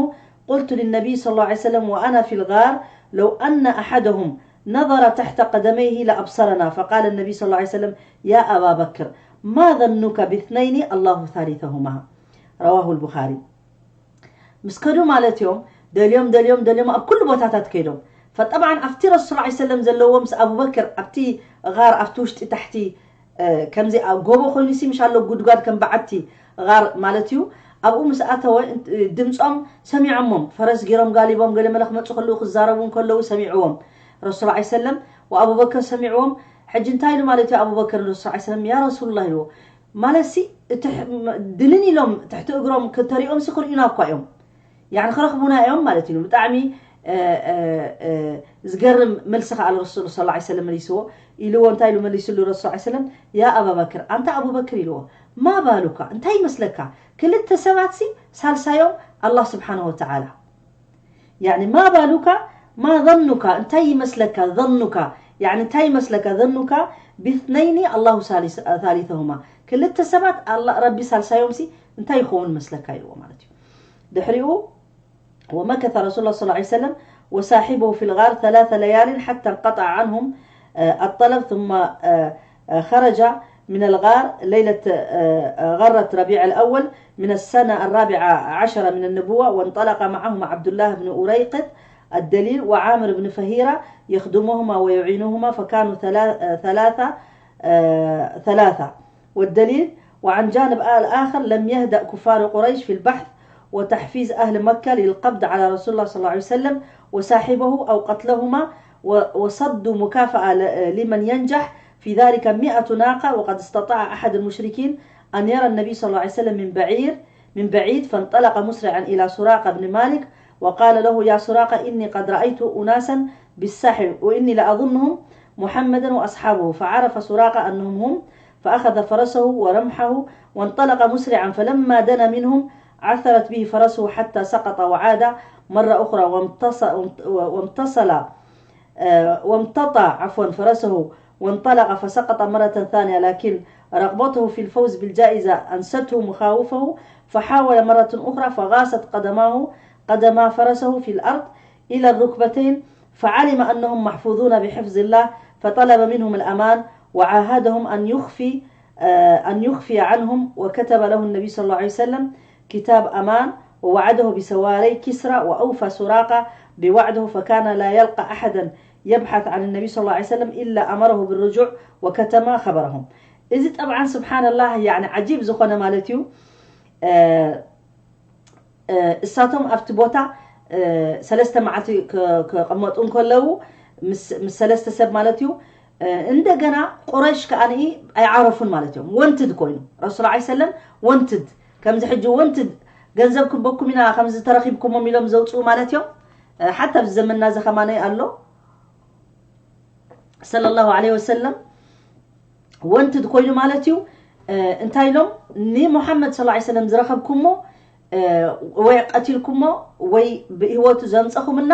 قلت للنبي صلى الله عليه وسلم وأنا في الغار: لو أن أحدهم نظر تحت قدميه لأبصرنا، فقال النبي صلى الله عليه وسلم: يا أبا بكر، ما ظنك باثنين الله ثالثهما؟ رواه البخاري. ምስ ከዱ ማለት እዮም። ደልዮም ደልዮም ደልዮም ኣብ ኩሉ ቦታታት ከይዶም። ፈጠብዓን ኣብቲ ረሱል ላ ሰለም ዘለዎ ምስ ኣቡበክር ኣብቲ ጋር ኣብቲ ውሽጢ ታሕቲ ከምዚ ጎቦ ኮይኑሲ ምሽ ኣሎ ጉድጓድ ከም በዓቲ ጋር ማለት እዩ። ኣብኡ ምስ ኣተወ ድምፆም ሰሚዖሞም፣ ፈረስ ገይሮም ጋሊቦም ገለ መለ ክመፁ ከለዉ ክዛረቡ ከለዉ ሰሚዕዎም ረሱል ላ ሰለም። ወኣቡበክር ሰሚዕዎም። ሕጂ እንታይ ኢሉ ማለት እዩ ኣቡበክር ንረሱል ላ ሰለም ያ ረሱሉላ ኢልዎ። ማለትሲ ድንን ኢሎም ትሕቲ እግሮም ክተሪኦምሲ ክርእዩና እኳ እዮም። ያኒ ክረኽቡና እዮም ማለት እዩ። ብጣዕሚ ዝገርም መልሲ ከዓ ረሱል ስ ላ ሰለም መሊስዎ። ኢልዎ እንታይ ኢሉ መሊስሉ ረሱል ሰለም? ያ ኣባበክር፣ ኣንታ ኣቡበክር ኢልዎ። ማ ባሉካ፣ እንታይ ይመስለካ? ክልተ ሰባትሲ ሳልሳዮም ኣላህ ስብሓንሁ ወተዓላ። ያኒ ማ ባሉካ ማ ظنك፣ እንታይ ይመስለካ ظنك፣ ያኒ እንታይ ይመስለካ ظنك باثنين الله ثالثهما፣ ክልተ ሰባት ኣላ ረቢ ሳልሳዮም ሲ እንታይ ይኸውን መስለካ ኢልዎ ማለት እዩ። ድሕሪኡ ومكث رسول الله صلى الله عليه وسلم وصاحبه في الغار ثلاث ليال حتى انقطع عنهم الطلب ثم خرج من الغار ليلة غرة ربيع الأول من السنة الرابعة عشرة من النبوة، وانطلق معهم عبد الله بن أريقط الدليل وعامر بن فهيرة يخدمهما ويعينهما، فكانوا ثلاثة ثلاثة. والدليل: وعن جانب الآخر لم يهدأ كفار قريش في البحث وتحفيز أهل مكة للقبض على رسول الله صلى الله عليه وسلم وصاحبه أو قتلهما، وصدوا مكافأة لمن ينجح في ذلك مئة ناقة، وقد استطاع أحد المشركين أن يرى النبي صلى الله عليه وسلم من بعير من بعيد، فانطلق مسرعا إلى سراقة بن مالك وقال له: يا سراقة، إني قد رأيت أناسا بالساحل وإني لأظنهم محمدا وأصحابه، فعرف سراقة أنهم هم، فأخذ فرسه ورمحه وانطلق مسرعا، فلما دنا منهم عثرت به فرسه حتى سقط وعاد مرة أخرى وامتص-، وامتصل، آه، وامتطى، عفوا، فرسه وانطلق فسقط مرة ثانية، لكن رغبته في الفوز بالجائزة أنسته مخاوفه، فحاول مرة أخرى فغاصت قدماه، قدما فرسه في الأرض إلى الركبتين، فعلم أنهم محفوظون بحفظ الله، فطلب منهم الأمان وعاهدهم أن يخفي، آه، أن يخفي عنهم، وكتب له النبي صلى الله عليه وسلم كتاب أمان ووعده بسواري كسرى، وأوفى سراقة بوعده، فكان لا يلقى أحدا يبحث عن النبي صلى الله عليه وسلم إلا أمره بالرجوع وكتم خبرهم. እዚ ጠብዓን ስብሓንላህ ያኒ ዓጂብ ዝኾነ ማለት እዩ። እሳቶም ኣብቲ ቦታ ሰለስተ መዓልቲ ክቐመጡ እንከለዉ ምስ ሰለስተ ሰብ ማለት እዩ። እንደገና ቁረሽ ከኣ ኣይዓረፉን ማለት እዮም። ወንትድ ኮይኑ ረሱል ላ ሰለም ወንትድ፣ ከምዚ ሕጂ ወንትድ ገንዘብ ክበኩም ኢና ከምዚ ተረኪብኩሞም ኢሎም ዘውፅኡ ማለት እዮም። ሓታ ኣብዚ ዘመንና እዚ ከማነይ ኣሎ ሰለላሁ ዐለይሂ ወሰለም ወንትድ ኮይኑ ማለት እዩ። እንታይ ኢሎም ንሙሓመድ ሰለላሁ ዐለይሂ ወሰለም ዝረኸብኩሞ ወይ ቀቲልኩሞ ወይ ብህይወቱ ዘምፀኹምና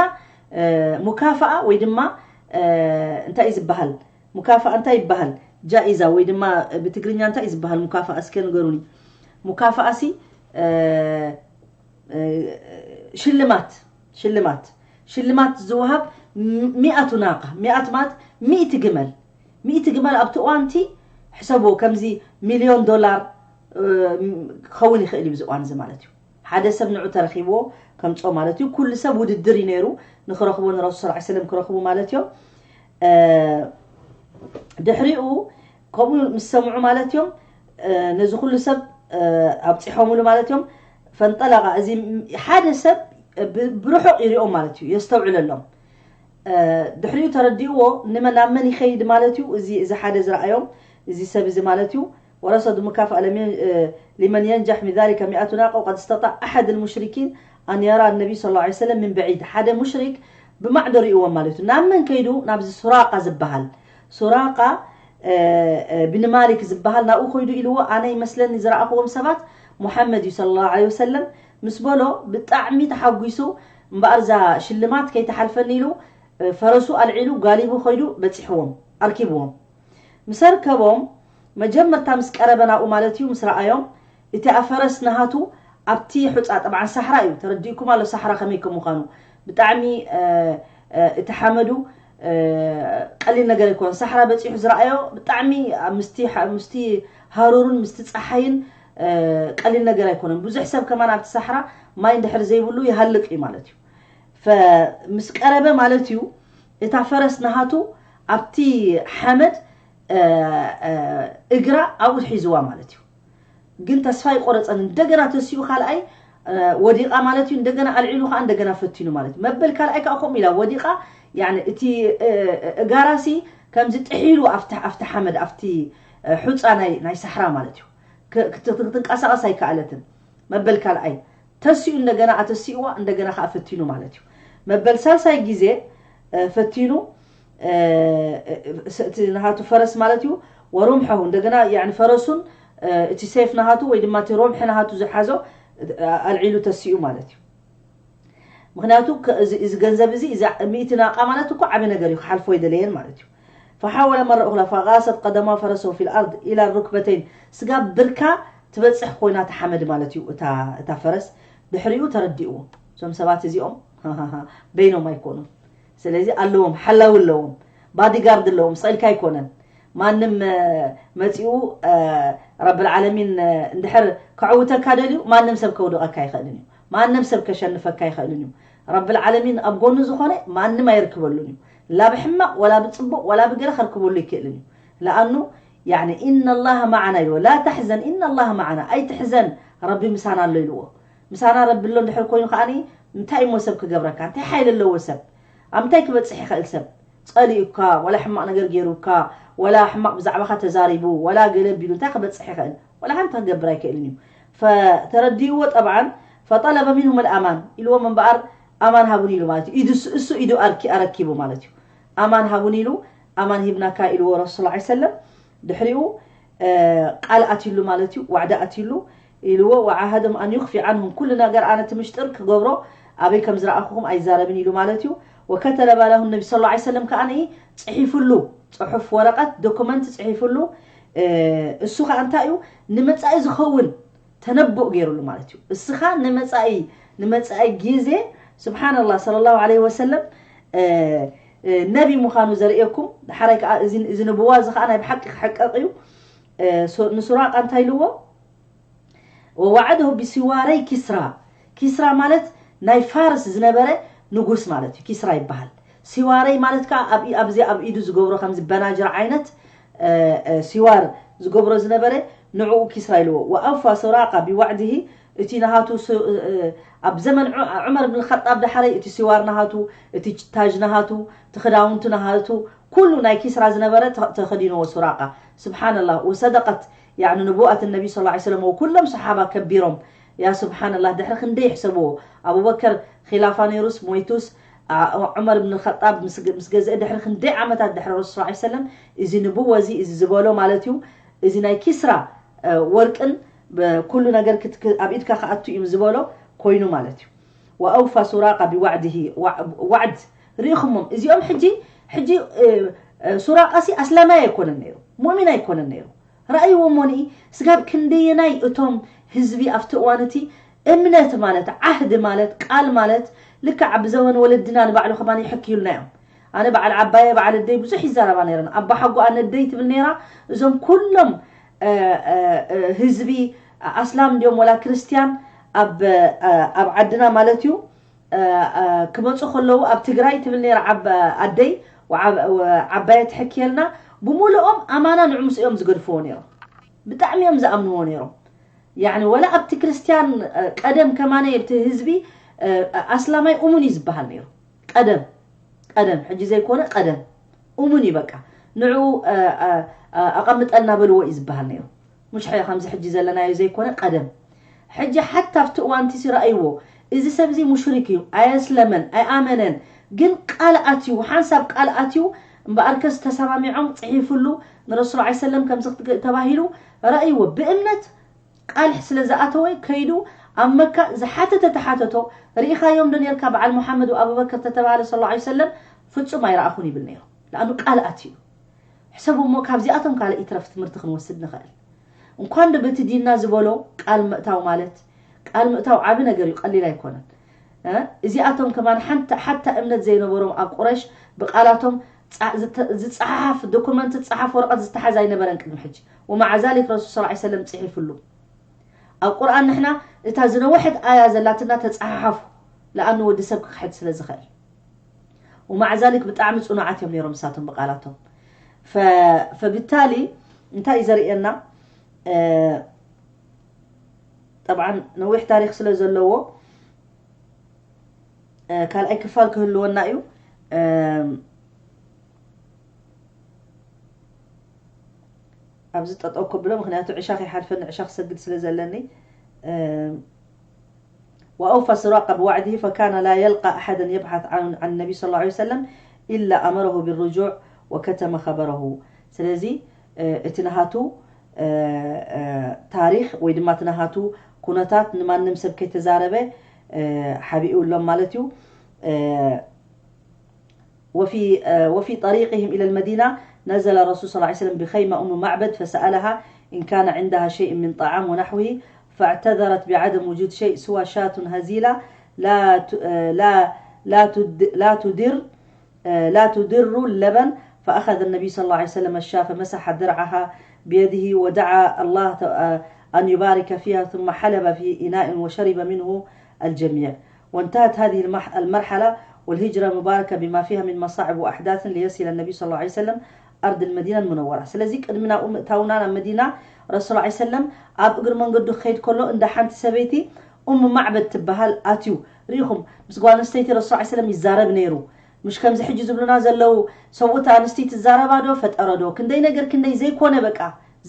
ሙካፋኣ ወይ ድማ እንታይ እዩ ዝበሃል? ሙካፋኣ እንታይ ይበሃል? ጃኢዛ ወይ ድማ ብትግርኛ እንታይ እዩ ዝበሃል? ሙካፋኣ እስከ ንገሩኒ። ሙካፋኣሲ ሽልማት ሽልማት ሽልማት ዝወሃብ ሚኣቱ ናቃ፣ ሚኣት ማለት ሚእቲ ግመል፣ ሚእቲ ግመል ኣብቲ እዋንቲ ሕሰብዎ፣ ከምዚ ሚልዮን ዶላር ክኸውን ይኽእል እዩ ብዚ እዋን እዚ ማለት እዩ። ሓደ ሰብ ንዑ ተረኺብዎ ከምፅኦ ማለት እዩ። ኩሉ ሰብ ውድድር እዩ ነይሩ ንክረኽቦ ንረሱል ስ ሰለም ክረኽቡ ማለት እዮም። ድሕሪኡ ከምኡ ምስ ሰምዑ ማለት እዮም፣ ነዚ ኩሉ ሰብ ኣብፂሖምሉ ማለት እዮም። ፈንጠለቃ፣ እዚ ሓደ ሰብ ብርሑቕ ይሪኦም ማለት እዩ፣ የስተውዕለሎም። ድሕሪኡ ተረዲእዎ፣ ንመን ናብ መን ይኸይድ ማለት እዩ። እዚ እዚ ሓደ ዝረኣዮም፣ እዚ ሰብ እዚ ማለት እዩ። ورصد مكافأة لمن ينجح من ذلك مئة ناقة، وقد استطاع أحد المشركين أن يرى النبي صلى الله عليه وسلم من بعيد. ሓደ ሙሽሪክ ብማዕዶ ርእይዎም ማለት እዩ። ናብ መን ከይዱ? ናብዚ ሱራቃ ዝበሃል፣ ሱራቃ ብን ማሊክ ዝበሃል ናብኡ ከይዱ ኢልዎ፣ ኣነ ይመስለኒ ዝረኣኽዎም ሰባት ሙሓመድ እዩ صلى الله عليه وسلم ምስ በሎ ብጣዕሚ ተሓጒሱ፣ እምበኣር እዛ ሽልማት ከይተሓልፈኒ ኢሉ ፈረሱ ኣልዒሉ ጋሊቡ ከይዱ በፂሕዎም፣ ኣርኪብዎም። ምስ ኣርከቦም፣ መጀመርታ ምስ ቀረበ ናብኡ ማለት እዩ፣ ምስ ረኣዮም፣ እቲ ኣፈረስ ናሃቱ ኣብቲ ሑፃ፣ ጠብዓን ሳሕራ እዩ፣ ተረዲእኩም ኣሎ ሳሕራ ከመይ ከም ምዃኑ። ብጣዕሚ እቲ ሓመዱ ቀሊል ነገር ኣይኮነን። ሳሕራ በፂሑ ዝረኣዮ ብጣዕሚ ምስቲ ሃሩርን ምስቲ ፀሓይን ቀሊል ነገር ኣይኮነን። ብዙሕ ሰብ ከማን ኣብቲ ሳሕራ ማይ እንድሕር ዘይብሉ ይሃልቅ እዩ ማለት እዩ። ምስ ቀረበ ማለት እዩ፣ እታ ፈረስ ናሃቱ ኣብቲ ሓመድ እግራ ኣብኡ ሒዝዋ ማለት እዩ። ግን ተስፋ ይቆረፀን፣ እንደገና ተሲኡ ካልኣይ ወዲቓ ማለት እዩ። እንደገና ኣልዒሉ ከዓ እንደገና ፈቲኑ ማለት እዩ። መበል ካልኣይ ከዓ ከምኡ ኢላ ወዲቓ፣ ያኒ እቲ እጋራሲ ከምዚ ጥሒሉ ኣብቲ ሓመድ፣ ኣብቲ ሑፃ ናይ ሳሕራ ማለት እዩ። ክትንቀሳቐስ ኣይከኣለትን። መበል ካልኣይ ተሲኡ፣ እንደገና ኣተሲእዋ፣ እንደገና ከዓ ፈቲኑ ማለት እዩ። መበል ሳልሳይ ግዜ ፈቲኑ፣ እቲ ናሃቱ ፈረስ ማለት እዩ፣ ወሩምሐሁ፣ እንደገና ያኒ ፈረሱን እቲ ሴፍ ናሃቱ ወይ ድማ እቲ ሮምሒ ናሃቱ ዝሓዞ ኣልዒሉ ተሲኡ ማለት እዩ። ምክንያቱ እዚ ገንዘብ እዚ፣ እዛ ሚእቲ ናቃ ማለት እኮ ዓቢ ነገር እዩ፣ ክሓልፎ ኣይደለየን ማለት እዩ። فحاول مرة أخرى فغاصت قدما فرسه في الأرض إلى الركبتين። ስጋብ ብርካ ትበፅሕ ኮይና ተሓመድ ማለት እዩ እታ ፈረስ። ድሕሪኡ ተረዲእዎ፣ እዞም ሰባት እዚኦም በይኖም ኣይኮኑን። ስለዚ ኣለዎም፣ ሓላዊ ኣለዎም፣ ባዲጋርድ ኣለዎም፣ ስቕ ኢልካ ኣይኮነን። ማንም መፂኡ ረብል ዓለሚን እንድሕር ከዕውተካ ደልዩ፣ ማንም ሰብ ከውድቐካ ኣይኽእልን እዩ። ማንም ሰብ ከሸንፈካ ኣይኽእልን እዩ። ረብል ዓለሚን ኣብ ጎኑ ዝኾነ ማንም ኣይርክበሉን እዩ። ላ ብሕማቕ ወላ ብፅቡቕ ወላ ብገለ ከርክበሉ ኣይክእልን እዩ። ለኣኑ ያኒ ኢነ ላሃ ማዓና ኢልዎ። ላ ተሕዘን ኢነ ላሃ ማዓና፣ ኣይትሕዘን፣ ረቢ ምሳና ኣሎ ኢልዎ። ምሳና ረቢ ኣሎ እንድሕር ኮይኑ ከዓኒ እንታይ እሞ ሰብ ክገብረካ? እንታይ ሓይሊ ኣለዎ ሰብ? ኣብ ምንታይ ክበፅሕ ይኽእል ሰብ? ፀሊኡካ፣ ወላ ሕማቕ ነገር ገይሩካ፣ ወላ ሕማቕ ብዛዕባኻ ተዛሪቡ፣ ወላ ገለ ቢሉ እንታይ ክበፅሕ ይኽእል? ወላ ሓንቲ ክገብር ኣይክእልን እዩ። ፈተረዲእዎ ጠብዓን ፈጠለበ ሚንሁም ኣልኣማን ኢልዎም እምበኣር ኣማን ሃቡኒ ኢሉ ማለት እዩ። ኢዱ እሱ ኢዱ ኣረኪቡ ማለት እዩ። ኣማን ሃቡኒ ኢሉ ኣማን ሂብናካ ኢልዎ ረሱል ስ ሰለም። ድሕሪኡ ቃል ኣትይሉ ማለት እዩ፣ ዋዕዳ ኣትይሉ ኢልዎ። ወዓሃደም ኣን ዩኽፊ ዓንሁም፣ ኩሉ ነገር ኣነ እቲ ምሽጥር ክገብሮ ኣበይ ከም ዝረኣኹኹም ኣይዛረብን ኢሉ ማለት እዩ። ወከተበ ለሁ ነቢ ስ ሰለም ከኣ ጽሒፍሉ፣ ጽሑፍ ወረቐት ዶኩመንት ጽሒፍሉ። እሱ ከኣ እንታይ እዩ ንመጻኢ ዝኸውን ተነቦእ ገይሩሉ ማለት እዩ። እስኻ ንመጻኢ ንመጻኢ ግዜ ስብሓንላህ ሰለላሁ ዐለይሂ ወሰለም ነቢ ምዃኑ ዘርእየኩም። ድሓራይ ከዓ እዚ ንብዋ እዚ ከዓ ናይ ብሓቂ ክሕቀቕ እዩ። ንሱራቃ እንታይ ኢልዎ? ወዋዕደሁ ብሲዋረይ ኪስራ። ኪስራ ማለት ናይ ፋርስ ዝነበረ ንጉስ ማለት እዩ። ኪስራ ይበሃል። ሲዋረይ ማለት ከዓ ኣብዚ ኣብ ኢዱ ዝገብሮ ከምዚ በናጅር ዓይነት ሲዋር ዝገብሮ ዝነበረ ንዕኡ ኪስራ ኢልዎ። ወኣውፋ ሱራቃ ቢዋዕድሂ፣ እቲ ናሃቱ ኣብ ዘመን ዑመር ብን ኸጣብ ዳሕረይ እቲ ሲዋር ናሃቱ፣ እቲ ታጅ ናሃቱ፣ እቲ ክዳውንቱ ናሃቱ፣ ኩሉ ናይ ኪስራ ዝነበረ ተኸዲንዎ ሱራቃ። ስብሓንላህ። ወሰደቀት ያኒ ንቡኣት ነቢ ስ ሰለም ወኩሎም ሰሓባ ከቢሮም። ያ ስብሓንላህ፣ ድሕሪ ክንደይ ይሕሰብዎ። ኣቡበከር ኺላፋ ነይሩስ ሞይቱስ ዑመር ብን ኸጣብ ምስ ገዝአ ድሕሪ ክንደይ ዓመታት ድሕሪ ረሱል ስ ሰለም እዚ ንብወ እዚ እዚ ዝበሎ ማለት እዩ። እዚ ናይ ኪስራ ወርቅን ኩሉ ነገር ኣብ ኢድካ ክኣቱ እዩ ዝበሎ ኮይኑ ማለት እዩ። ወኣውፋ ሱራቃ ቢዋዕድሂ፣ ዋዕድ ርኢኹሞም እዚኦም። ሕጂ ሕጂ ሱራቃሲ ኣስላማይ ኣይኮነን ነይሩ፣ ሙእሚን ኣይኮነን ነይሩ። ረኣይዎ እሞኒ ስጋብ ክንደየናይ እቶም ህዝቢ ኣብቲ እዋን እቲ እምነት ማለት ዓህዲ ማለት ቃል ማለት ልክዕ ኣብ ዘመን ወለድና ንባዕሉ ከማን ይሕክዩልና እዮም። ኣነ በዓል ዓባየ በዓል ኣደይ ብዙሕ ይዛረባ ነይረን። ኣባ ሓጎኣ ነደይ ትብል ነይራ። እዞም ኩሎም ህዝቢ ኣስላም እንዲኦም ወላ ክርስትያን ኣብ ዓድና ማለት እዩ ክመፁ ከለዉ ኣብ ትግራይ ትብል ነይራ ኣደይ ዓባየ ትሕክየልና። ብሙሉኦም ኣማና ንዕምስ እዮም ዝገድፍዎ ነይሮም። ብጣዕሚ እዮም ዝኣምንዎ ነይሮም። ያኒ ወላ ኣብቲ ክርስትያን ቀደም ከማነ ኣብቲ ህዝቢ ኣስላማይ እሙን እዩ ዝበሃል ነይሩ። ቀደም ቀደም ሕጂ ዘይኮነ ቀደም እሙን እዩ። በቃ ንዑ ኣቐምጠልና በልዎ እዩ ዝበሃል ነይሩ። ምሽ ከምዚ ሕጂ ዘለናዮ ዘይኮነ ቀደም። ሕጂ ሓታ ኣብቲ እዋን እቲ ረኣይዎ፣ እዚ ሰብ እዚ ሙሽሪክ እዩ፣ ኣየስለመን ኣይኣመነን፣ ግን ቃል ኣትዩ፣ ሓንሳብ ቃል ኣትዩ። እምበኣርከስ ተሰማሚዖም ጽሒፍሉ ንረሱል ዐለይሂ ሰለም ከምዚ ክትግ- ተባሂሉ ረኣይዎ። ብእምነት ቃል ስለ ዝኣተወ ከይዱ ኣብ መካ ዝሓተተ ተሓተቶ። ርኢኻዮም ዶ ነርካ በዓል ሙሓመድ ወኣቡበከር ተተባሃለ ሰለላሁ ዐለይሂ ወሰለም? ፍጹም ኣይረኣኹን ይብል ነይሩ። ለኣኑ ቃል ኣትዩ። ሕሰቡ እሞ ካብዚኣቶም ካልእ ይትረፍ ትምህርቲ ክንወስድ ንኽእል። እንኳን ዶ በቲ ዲንና ዝበሎ ቃል ምእታው ማለት ቃል ምእታው ዓቢ ነገር እዩ፣ ቀሊል ኣይኮነን። እዚኣቶም ከማን ሓንቲ ሓታ እምነት ዘይነበሮም ኣብ ቁረሽ ብቃላቶም ዝፀሓሓፍ ዶኩመንት ዝፀሓፍ ወረቐት ዝተሓዝ ኣይነበረን ቅድሚ ሕጂ። ወማዓ ዛሊክ ረሱል ስ ሰለም ፅሒፍሉ ኣብ ቁርኣን ንሕና እታ ዝነወሐት ኣያ ዘላትና ተፀሓሓፉ ለኣኑ ወዲ ሰብ ክክሕድ ስለ ዝኽእል። ወማዓ ዛሊክ ብጣዕሚ ፅኑዓት እዮም ነይሮም እሳቶም ብቃላቶም። ፈብታሊ እንታይ እዩ ዘርእየና? ጠብዓን ነዊሕ ታሪክ ስለ ዘለዎ ካልኣይ ክፋል ክህልወና እዩ። ኣብዚ ጠጠው ክብሎ ምክንያቱ ዕሻ ከይሓልፈኒ ዕሻ ክሰግድ ስለ ዘለኒ። وأوفى سراقة بوعده فكان لا يلقى أحدا يبحث عن عن النبي صلى الله عليه وسلم إلا أمره بالرجوع وكتم خبره. ስለዚ እቲ ናሃቱ ታሪክ ወይ ድማ እቲ ናሃቱ ኩነታት ንማንም ሰብ ከይተዛረበ ሓቢኡ ኣሎም ማለት እዩ። وفي وفي طريقهم إلى المدينة نزل الرسول صلى الله عليه وسلم بخيمة أم معبد فسألها إن كان عندها شيء من طعام ونحوه، فاعتذرت بعدم وجود شيء سوى شاة هزيلة لا لا لا تدر لا تدر اللبن. فأخذ النبي صلى الله عليه وسلم الشاة فمسح درعها بيده ودعا الله أن يبارك فيها ثم حلب في إناء وشرب منه الجميع. وانتهت هذه المرحلة والهجرة المباركة بما فيها من مصاعب وأحداث ليصل النبي صلى الله عليه وسلم أرض المدينة المنورة. ስለዚ ቅድሚ ናብኡ ምእታውና ናብ መዲና ረሱል ዐለይሂ ሰለም ኣብ እግሪ መንገዱ ክኸይድ ከሎ እንዳ ሓንቲ ሰበይቲ ኡም ማዕበድ ትበሃል ኣትዩ ርኢኹም። ምስ ጓል ኣንስተይቲ ረሱል ዐለይሂ ሰለም ይዛረብ ነይሩ። ምሽ ከምዚ ሕጂ ዝብሉና ዘለዉ ሰብኡት ኣንስተይቲ ትዛረባ ዶ ፈጠረ ዶ ክንደይ ነገር ክንደይ ዘይኮነ በቃ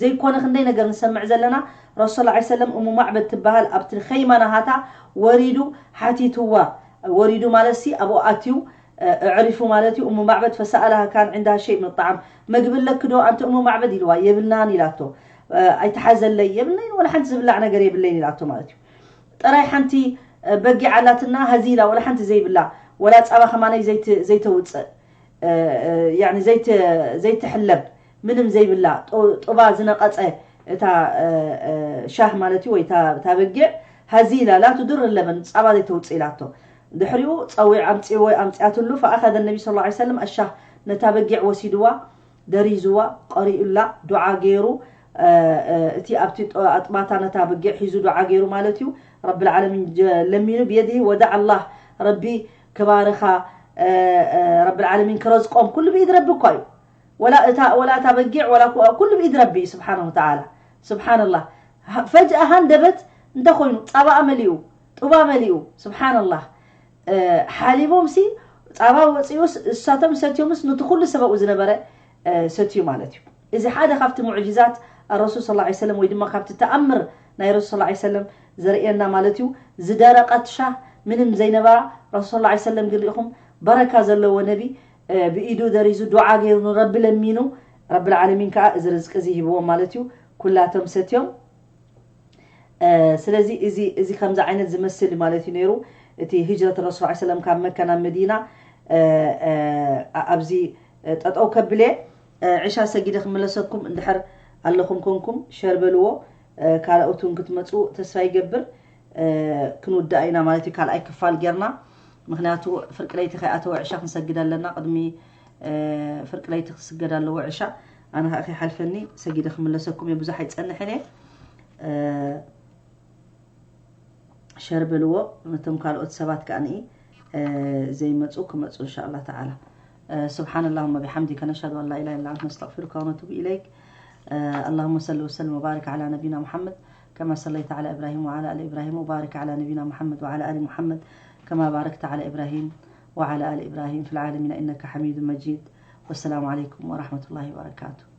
ዘይኮነ ክንደይ ነገር ንሰምዕ ዘለና። ረሱል ዐለይሂ ሰለም እሙ ማዕበድ ትበሃል ኣብቲ ኸይማ ናሃታ ወሪዱ ሓቲትዋ። ወሪዱ ማለት ሲ ኣብኡ ኣትዩ ኣዕሪፉ ማለት እዩ። እሙ ማዕበድ ፈሰኣላሃ ካን ዕንዳ ሸይ ምን ጣዓም መግቢ ኣለኪ ዶ ኣንቲ እሙ ማዕበድ ኢልዋ። የብልናን ኢላቶ። ኣይትሓዘለይ የብለይን ወላ ሓንቲ ዝብላዕ ነገር የብለይን ኢላቶ ማለት እዩ። ጥራይ ሓንቲ በጊዕ ኣላትና ሃዚላ ወላ ሓንቲ ዘይብላ ወላ ፃባ ከማነይ ዘይተውፅእ ዘይትሕለብ ምንም ዘይብላ ጡባ ዝነቐፀ እታ ሻህ ማለት እዩ ወይ እታ በጊዕ ሃዚላ ላ ትዱር ለበን ፃባ ዘይተውፅእ ኢላቶ። ድሕሪኡ ፀዊዕ ኣምፅዎ ኣምፅኣትሉ ፈኣኸዘ ነቢ ስ ሰለም ኣሻህ ነታ በጊዕ ወሲድዋ ደሪዝዋ ቀሪኡላ ዱዓ ገይሩ እቲ ኣብቲ ኣጥባታ ነታ በጊዕ ሒዙ ዱዓ ገይሩ ማለት እዩ። ረቢ ልዓለሚን ለሚኑ ብየድሂ ወዳዓ ኣላህ ረቢ ክባርኻ ረቢ ልዓለሚን ክረዝቆም ኩሉ ብኢድ ረቢ እኳ እዩ። ወላ እታ ወላ እታ በጊዕ ወላ ኩሉ ብኢድ ረቢ እዩ ስብሓነ ወተዓላ። ስብሓንላህ ፈጅአ ሃንደበት እንተኮይኑ ፃባኣ መሊኡ ጡባ መሊኡ ስብሓንላህ ሓሊቦም ሲ ፃባ ወፂኡስ እሳቶም ሰትዮምስ ነቲ ኩሉ ሰበኡ ዝነበረ ሰትዩ ማለት እዩ። እዚ ሓደ ካብቲ ሙዕጅዛት ረሱል ስ ሰለም ወይ ድማ ካብቲ ተኣምር ናይ ረሱል ስ ሰለም ዘርእየና ማለት እዩ። ዝደረቀት ሻህ ምንም ዘይነበራ ረሱል ስ ሰለም ግን ርኢኹም በረካ ዘለዎ ነቢ ብኢዱ ደሪዙ ዱዓ ገይሩ ንረቢ ለሚኑ ረቢ ልዓለሚን ከዓ እዚ ርዝቂ እዚ ሂብዎም ማለት እዩ። ኩላቶም ሰትዮም ስለዚ እዚ እዚ ከምዚ ዓይነት ዝመስል ማለት እዩ ነይሩ። እቲ ህጅረት ረሱል ስ ሰለም ካብ መካ ናብ መዲና ኣብዚ ጠጠው ከብለ ዕሻ ሰጊደ ክመለሰኩም እንድሕር ኣለኹም ኮንኩም ሸር በልዎ። ካልኦት እውን ክትመፁ ተስፋ ይገብር። ክንውዳእ ኢና ማለት እዩ ካልኣይ ክፋል ጌርና። ምክንያቱ ፍርቂ ለይቲ ከይኣተወ ዕሻ ክንሰግድ ኣለና ቅድሚ ፍርቂ ለይቲ ክስገድ ኣለዎ ዕሻ። ኣነ ከዓ ከይሓልፈኒ ሰጊደ ክምለሰኩም እየ። ብዙሕ ኣይፀንሕን እየ። ሸር በልዎ። ነቶም ካልኦት ሰባት ከዓ ንኢ ዘይመፁ ክመፁ እንሻ ኣላ ተዓላ። سبحان اللهم بحمدك، نشهد أن لا إله إلا أنت، نستغفرك ونتوب إليك. اللهم صل وسلم وبارك على نبينا محمد كما صليت على إبراهيم وعلى آل إبراهيم، وبارك على نبينا محمد وعلى آل محمد كما باركت على إبراهيم وعلى آل إبراهيم في العالمين إنك حميد مجيد. والسلام عليكم ورحمة الله وبركاته.